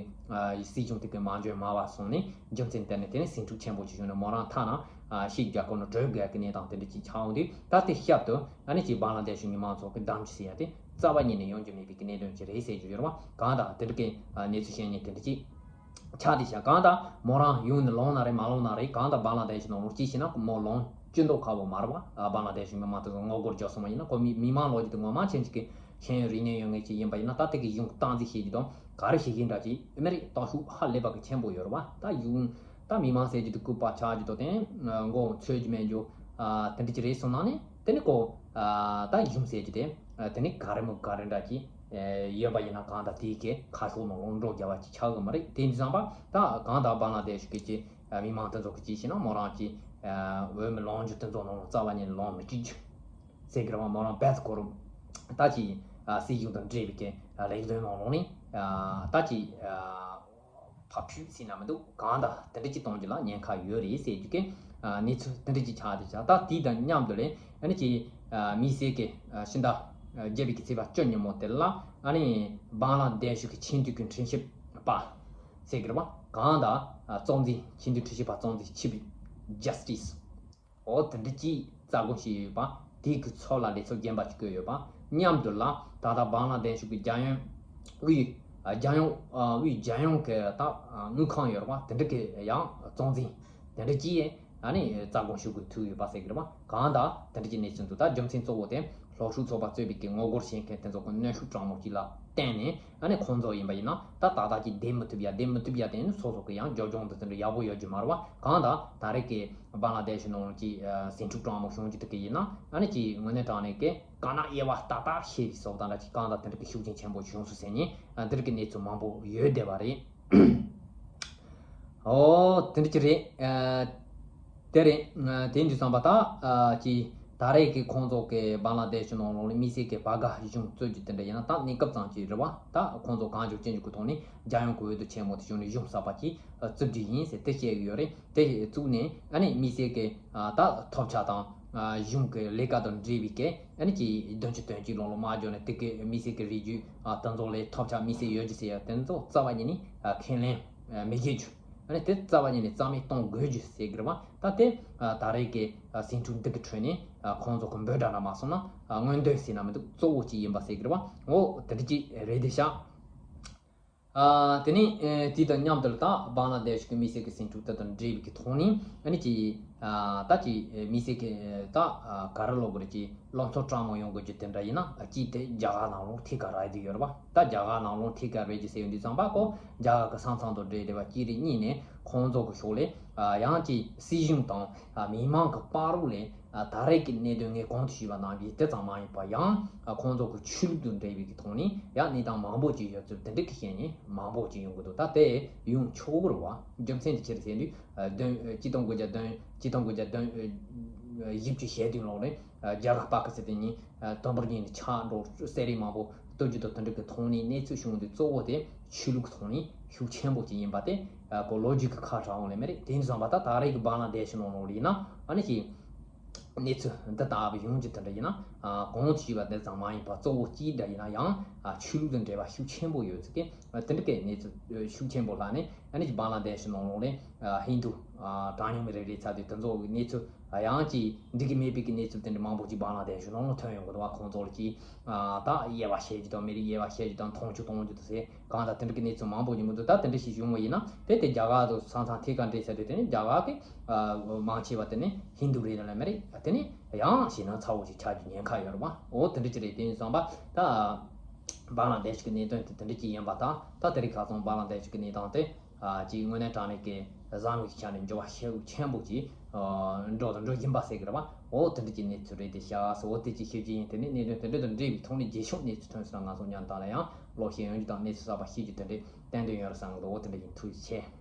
སྲིད་གཞུང་དེ་གི་མ་འཇོན་མ་བ་སོང་ནས་རྒྱུ་མཚན་དེ་ནས་དེ་ནས་ཟིང་འཁྲུག་ཆེན་པོ་ཅིག་བྱུང་ནས་མོ་རང་ཐ་ན་ཕྱི་རྒྱལ་ཁབ་ནང་བྲོས་དགོས་ཀྱི་གནས་སྟངས་དེ་འདྲ་ཅིག་ཆགས་འོང་དུས་ད་དེ་ཞབས་ཏུ་ཨ་ནི་ཅིག་བང་ལ་དེ་ཤུ་མི་མང་ཚོགས་ཀྱི་འདེམས་རྒྱུ་ཟེར་ཡ་དེ་རྩ་བ་ཉིད་ནས་ཡོང་རྒྱུ་མེད་པའི་གི་གནད་དོན་ཅིག་རེད་ཟེར་རྒྱུ་ཡོད་རེད་པ། གང་ལྟར་དེ་འདྲ་གི་གནས་ཚུལ་བཤད་མཁན་དེ་འདྲ་ཅིག་ཆགས་དེ་ཤག་གང་ལྟར་མོ་རང་ཡོང་ནས་ལངས་ན་རེད་མ་ལངས་ན་རེད། གང་ལྟར་བང་ལ་དེ་ཤུ་ནང་ལོགས་ཅིག་བྱས་ན་མོ་ལངས་སྤྱི་མདོག་ཁ་པོ་མ་རེད་པ། བང་ལ་དེ་ཤུ་མི་མང་དེ་ཚོ་ངོ་རྒོལ་རྒྱག་སོང་བ་ཡིན་ན་ཁོ་མི་མི་མང་ལོ་རྒྱུས་དེ་ངོ་མ་ཕྱིན་ཅིག་གི་ཤེས་ཡོན་རིག་གནས་ཡོད་མཁན་ཅིག་ཡིན་པ་ཡིན་ན་ད་དེ་གི་གཞུང་སྟངས་འཛིན་བྱེད་རྒྱུ་དང་ག་རེ་བྱེད་ཀྱི་འདྲ་ཅིག་ཨེ་མེ་རེད། སྟོབས་ཤུགས་ཧ་ལས་པ་གི་ཆེན་པོ་ཡོད་རེད་པ། ད་གཞུང་ད་མི་མང་ཟེར་རྒྱུ་དེ་སྐུད་པ་ཆག་རྒྱུ་དང་དེ་མགོ་ཚོས་རྒྱུ་མེད་རྒྱུ་དེ་འདྲ་ཅིག་རེད་སོང་ན་ནི་དེ་ནི་ཁོ་ད་གཞུང་ཟེར་རྒྱུ་དེ་དེ་ནི་ག་རེ་མོ་ག་རེ་འདྲ་ཅིག་ཡོད་པ་ཡིན་ན་གང་ལྟར་དེའི་གི་ཁ་ཕྱོགས་ནང་ལོགས་འགྲོ་རྒྱུ་བ་ཅིག་ཆགས་གི་མ་རེད། དེ་འདི་ཙམ་པ་ད་གང་ལྟར་བང་ལ་དེ་ཤུ་གི་ཅིག་མི་མང་དེ་ཚོ་གི་ཅིག་བྱས་ན་མོ་རང་ཅིག་འོས་མི་ལངས་རྒྱུ་དེ་ཚོ་ནང་ལོགས་རྩ་བ་ཉིད་ནས་ལངས་མི་བཅུག་རྒྱུ་ཟེར་གི་རེད་པ། མོ་རང་བེད་ཁོ་རང་ད་ཅིག་སྲིད་གཞུང་དང་འབྲེལ་བའི་གི་ལས་དོན་ནང་ལོགས་ནས་ད་ཅིག་ཕ་ཕུད་ཟེར་ན་མི་འདུག་གང་ལྟར་དེ་འདྲ་ཅིག་གཏོང་རྒྱུ་ལ་ཉེན་ཁ་ཡོད་རེད་ཟེར་རྒྱུ་གི་གནས་ཚུལ་དེ་འདྲ་ཅིག་ཆགས་བསྡད་ཤག་ད་དེ་དང་མཉམ་དུ་ལས་ཨ་ནི་ཅིག་དམིགས་བསལ་གི་ཕྱི་ཟླ་བརྒྱད་པའི་གི་ཚེས་པ་བཅུ་ཉིན་མོ་དེ་ལ་ཨ་ནི་བང་ལ་དེ་ཤུ་གི་ཆེས་མཐོའི་གི་ཁྲིམས་ཞིབ་པ་ཟེར་གི་རེད་པ། གང་ལྟར་གཙོ་འཛིན་ཆེས་མཐོའི་ཁྲིམས་ཞིབ་པ་གཙོ་འཛིན་ཆིབ་ཇ་སི་ཊི་སི་འོ་དེ་འདྲ་ཅིག་རྩ་དགོངས་བཞེས་ཡོད་པ། དེའི་གི་ཚབ་ལ་ལས་ཚབ་རྒན་པ་ཅིག་བསྐོས་ཡོད་པ། མཉམ་དུ་ལ་ད་ལྟ་བང་ལ་དེ་ཤུ་གི་རྒྱལ་ཡོངས་དབུས་རྒྱལ་ཡོངས་དབུས་རྒྱལ་ཡོངས་གི་ད་དངུལ་ཁང་ཡོད་རེད་པ། དེ་འདྲ་གི་ཡང་གཙོ་འཛིན་དེ་འདྲ་ཅིག་ཨ་ནི་རྩ་དགོངས་ཞུ་དགོས་ཐུག་ཡོད་པ་ཟེར་གི་རེད་པ། གང་ལྟར་དེ་འདྲ་ཅིག་གནས་ཚུལ་འདུག་ད་རྒྱུ་མཚན་གཙོ་བོ་དེ་སློབ་ཕྲུག་ཚོགས་པ་གཙོས་པའི་གི་ངོ་རྒོལ་བྱེད་མཁན་དེ་ཚོ་གི་གནོན་ཤུགས་དྲག་མོ་ཅིག་ལ་བརྟེན་ནས་ཨ་ནི་ཁོང་ཚོ་ཡིན་པ་ཡིན་ན་ད་ཏག་ཏག་ཅིག་བསྡད་མི་ཐུབ་ཡ། བསྡད་མི་ཐུབ་ཡ་དེ་ནི་སོ་སོ་གི་ཡང་རྒྱབ་ལྗོངས་དེ་ཚོ་འདྲ་ཡག་པོ་ཡོད་རྒྱུ་མ་རེད་པ། གང་ལྟར་ད་རེས་ཀྱི་བང་ལ་དེ་ཤུ་ནང་ཅིག་ཟིང་འཁྲུག་དྲག་མོ་བྱུང་རྒྱུ་དེ་གི་ཡིན་ན་ཨ་ནི་ཅིག་དངོས་གནས་དྲང་གནས་ཀྱི་དཀའ་ན་དབྱེ་བ་ཏག་ཏག་ཤེས་པའི་སོགས་དང་འདྲ་ཅིག་གང་ལྟར་དེ་འདྲ་གི་ཤུགས་རྐྱེན་ཆེན་པོ་བྱུང་སོང་ཟེར་ནས་འདི་འདྲ་གི་གནས་ཚུལ་མང་པོ་ཡོད་བསྡད་པ་རེད། ཨོ་དེ་འདྲ་ཅིག་རེད། དེ་རེད། དེ་འདྲ་བསམ་པ་ད་ཅི་ད་རེས་ཀྱི་ཁོང་ཚོ་གི་བང་ལ་དེ་ཤུ་ནང་ལོགས་ལ་དམིགས་བསལ་གྱི་བ་ག་གཞུང་རྩོད་རྒྱུ་དེ་འདྲ་ཡིན་ན་ད་གནས་སྐབས་ཙམ་ཅིག་རེད་བ། ད་ཁོང་ཚོ་གང་མགྱོགས་ཅི་མགྱོགས་ཀྱི་ཐོག་ནས་རྒྱལ་ཡོངས་ཀྱི་འོས་བསྡུ་ཆེན་མོ་དེ་བྱུང་ནས་གཞུང་གསར་པ་ཅིག་བཙུགས་རྒྱུ་ཡིན་ཟེར་དེ་བཤད་ཀྱི་ཡོད་རེད། དེ་བཙུགས་ནས་ཨ་ནི་དམིགས་བསལ་གྱི་ད་ཐོབ་ཆ་དང་གཞུང་གི་ལས་ཀ་དང་འབྲེལ་བའི་གི་ཨ་ནི་ཅིག་དོན་གཅིག་དོན་གཅིག་ལོང་ལོང་མ་འཇོག་ནས་དེ་གི་དམིགས་བསལ་གྱི་རིགས་རྒྱུད་དེ་ཚོ་ལས་ཐོབ་ཆ་དམིགས་བསལ་ཡོད་རྒྱུ་ཟེར་ཡ་དེ་ཚོ་རྩ་བ་ཉིད་ནས་ཁས་ལེན་མི་བྱེད་རྒྱུ། ཨ་ནི་དེ་རྩ་བ་ཉིད་ནས་རྩ་མེད་གཏོང་དགོས་རྒྱུ་ཟེར་གི་རེད་བ། ད་དེ་ད་རེས་ཀྱི་ཟིང་འཁྲུག་འདི་གི་ཁྲོད་ནས་ཁོང་ཚོ་གི་འབོད་སྒྲ་འདྲ་མ་སོང་ན་མངོན་འདོད་ཟེར་ན་མི་འདུག་གཙོ་བོ་གཅིག་ཡིན་པ་ཟེར་གི་རེད་བ། འོ་དེ་འདྲ་གཅིག་རེད་དེ་ཤག་དེ་ནས་དེ་དང་མཉམ་དུ་ད་བང་ལ་དེ་ཤུ་གི་དམིགས་བསལ་གྱི་ཟིང་འཁྲུག་དེ་དང་འབྲེལ་བའི་གི་ཐོག་ནས་ཨ་ནི་ཅིག་ད་ཅིག་དམིགས་བསལ་གྱི་ད་ག་རེ་ལབ་དགོས་རེད། ཅིག་བློ་འཚབ་དྲག་མོ་ཡོང་དགོས་རྒྱུ་དེ་འདྲ་ཡིན་ན་གཅིག་དེ་རྒྱ་གར་ནང་ལོགས་ཐད་ཀར་རག་གི་ཡོད་རེད་བ། ད་རྒྱ་གར་ནང་ལོགས་ཐད་ཀར་རེད་ཅེས་ཟེར་ཡོང་དུས་ཙམ་པ་ཁོ་རྒྱ་གར་གྱི་ས་མཚམས་དང་འབྲེལ་བསྡད་པ་གཅིག་རེད། གཉིས་ནས་ཁོང་ཚོ་གི་ཕྱོགས་ལས་ཡང་ཅིག་སྲིད་གཞུང་དང་མི་མང་གི་བར་རོགས་ལས་ ད་རེས་ཀྱི་གནད་དོན་ངས་གོང་དུ་ཞུས་པ་ནང་བཞིན་དེ་ཙམ་མ་ཡིན་པ་ཡང་ཁོང་ཚོ་གི་ཆོས་ལུགས་དང་འབྲེལ་བའི་གི་ཐོག་ནས་ཡང་གནས་སྟངས་མང་པོ་ཅིག་ཡོད་ཚུལ་དེ་འདྲ་གི་བཤད་ནས་མང་པོ་ཅིག་ཡོང་གི་འདུག་ད་དེ་ཡོང་ཆོག་གི་རེད་བ། རྒྱུ་མཚན་དེ་ཅི་རེད་ཟེར་དུས་བདུན་ཆིག་སྟོང་དགུ་བརྒྱ་བདུན་ཆིག་སྟོང་དགུ་བརྒྱ་བདུན་བཞི་བཅུ་ཞེ་བདུན་ལོ་ནས་རྒྱ་གར་པ་ཀི་སི་ཐན་ནས་དུམ་བུར་ཉིན་ནས་ཆག་འགྲོ་ཟེར་རིགས་མང་པོ་སྟོན་རྒྱུ་དང་དེ་འདྲ་གི་ཐོག་ནས་གནས་ཚུལ་བྱུང་དུས་གཙོ་བོ་དེ་ཆོས་ལུགས་ཐོག་ནས་ཤུགས་ཆེན་པོ་ཅིག་ཡིན་པ་དེ་གོ་ལོ་ཇིག་གི་ཁ་བྲལ་འོང་ལེ་མེད་རེད། དེ་ཡིན་ཙང་པ་ད་ད་རེས་ཀྱི་བང་ལ་དེ་ཤི་ནོ་ནོ་ལི་ན་ཨ་ནི་ཞིག་གནས་ཚུལ་འདི་ལྟ་བུ་ཡོང་རྒྱུ་དེ་འདྲ་ཡིན་ན། ཨ། གོང་དུ་ཞུས་པ་དེ་ཙམ་མ་ཡིན་པར་གཙོ་བོ་གཅིག་འདྲ་ཡིན་ན་ཡང་། ཨ། ཆོས་ལུགས་དང་འབྲེལ་བ་ཤུགས་ཆེན་པོ་ཡོད་ཚུལ་གྱི་དེ་འདྲ་གི་གནས་ཚུལ་ཤུགས་ཆེན་པོ་ལྷག་ནས་ཨ་ནི་ཅིག་བང་ལ་དེ་ཤི་ནང་ལོགས་ནས། ཨ། ཧིན་རྡུ། ཨ། གྲངས་ཉུང་མི་རིགས་རེད་ཚར་དུས་དེ་ཚོ་གི་གནས་ཚུལ་ཡང་ཅིག་འགྲིག་གི་མེད་པའི་གི་གནས་ཚུལ་དེ་འདྲ་མང་པོ་ཅིག་བང་ལ་དེ་ཤི་ནང་ལོགས་ཐོན་ཡོང་གི་འདུག་བ། ཁོང་ཚོ་ལ་ཅིག་ཨ། ད་དབྱེ་བ་ཕྱེ་རྒྱུ་དང་མི་རིགས་དབྱེ་བ་ཕྱེ་རྒྱུ་དང་མཐོང་ཆུང་གཏོང་རྒྱུ་དང་ཟེར། གང་ལྟར་དེ་འདྲ་གི་གནས་ཚུལ་མང་པོ་ཡིན་མི་འདུག་ད་དེ་འདྲ་ཞིག་བྱུང་བ་ཡིན་ན་དེ་དེ་རྒྱ་གར་དུ་ས་མཚམས་ཐད་ཀར་འདྲེས་ཚར་དུས་དེ་ནི་རྒྱ་གར་གི་ཨ། མང་ཆེ་བ་དེ་ནི་ཧིན་རྡུ་རེད་ལ་མ་རེད། དེ་ནི་ཡང་ཞེད་སྣང་ཚ་བོ་ཞིག་ཆགས་རྒྱུ་ཉེན་ཁ་ཡོད་རེད་བ། འོ་དེ་འདྲ་ཅིག་རེད། དེ་ཡིན་ཙང་པ་ད་བང་ལ་དེ་ཤི་གི་གནད་དོན་དེ་དེ་འདྲ་ཅིག་ཡིན་པ་དང་། ད་དེ་རིང་ཁ་སང་བང་ལ་དེ་ཤི་གི་གནས་སྟངས་དེ་ཨ། ཅིག་དངོས་གནས་དྲང་གནས་ཀྱི་བཟང་བའི་ཆ་ནས་འགྱུར་བ་ཤུགས་ཆེན་པོ་ཅིག་ཨ། འགྲོ་དང་འགྲོ་བཞིན་པ་ཟེར་གི་རེད་བ། འོ་དེ་འདྲ་ཅིག་གནས་ཚུལ་རེད། དེ་ཤ་ཟ་འོ་དེ་ཅིག་ཤེས་ཀྱི་ཡིན། དེ་ནི་གནད་དོན་དེ་འདྲ་དང་འབྲེལ་བའི་ཐོག་ནས་རྗེས་ཕྱོགས་གནས་ཚུལ་ཐོན་སོང་ན་ང་ཚོ་མཉམ་དུ་ལ་ཡང་ལོག་ཤེས་ཡོང་རྒྱུ་དང་གནས་ཚུལ་གསར་པ་ཤེས་རྒྱུ་དེ་འདྲ་ཏན་ཏན་ཡོད་རེད་བསམ་གི་འདུག་འོ་དེ་འདྲ་ཡིན། ཐུགས་རྗེ་ཆེ།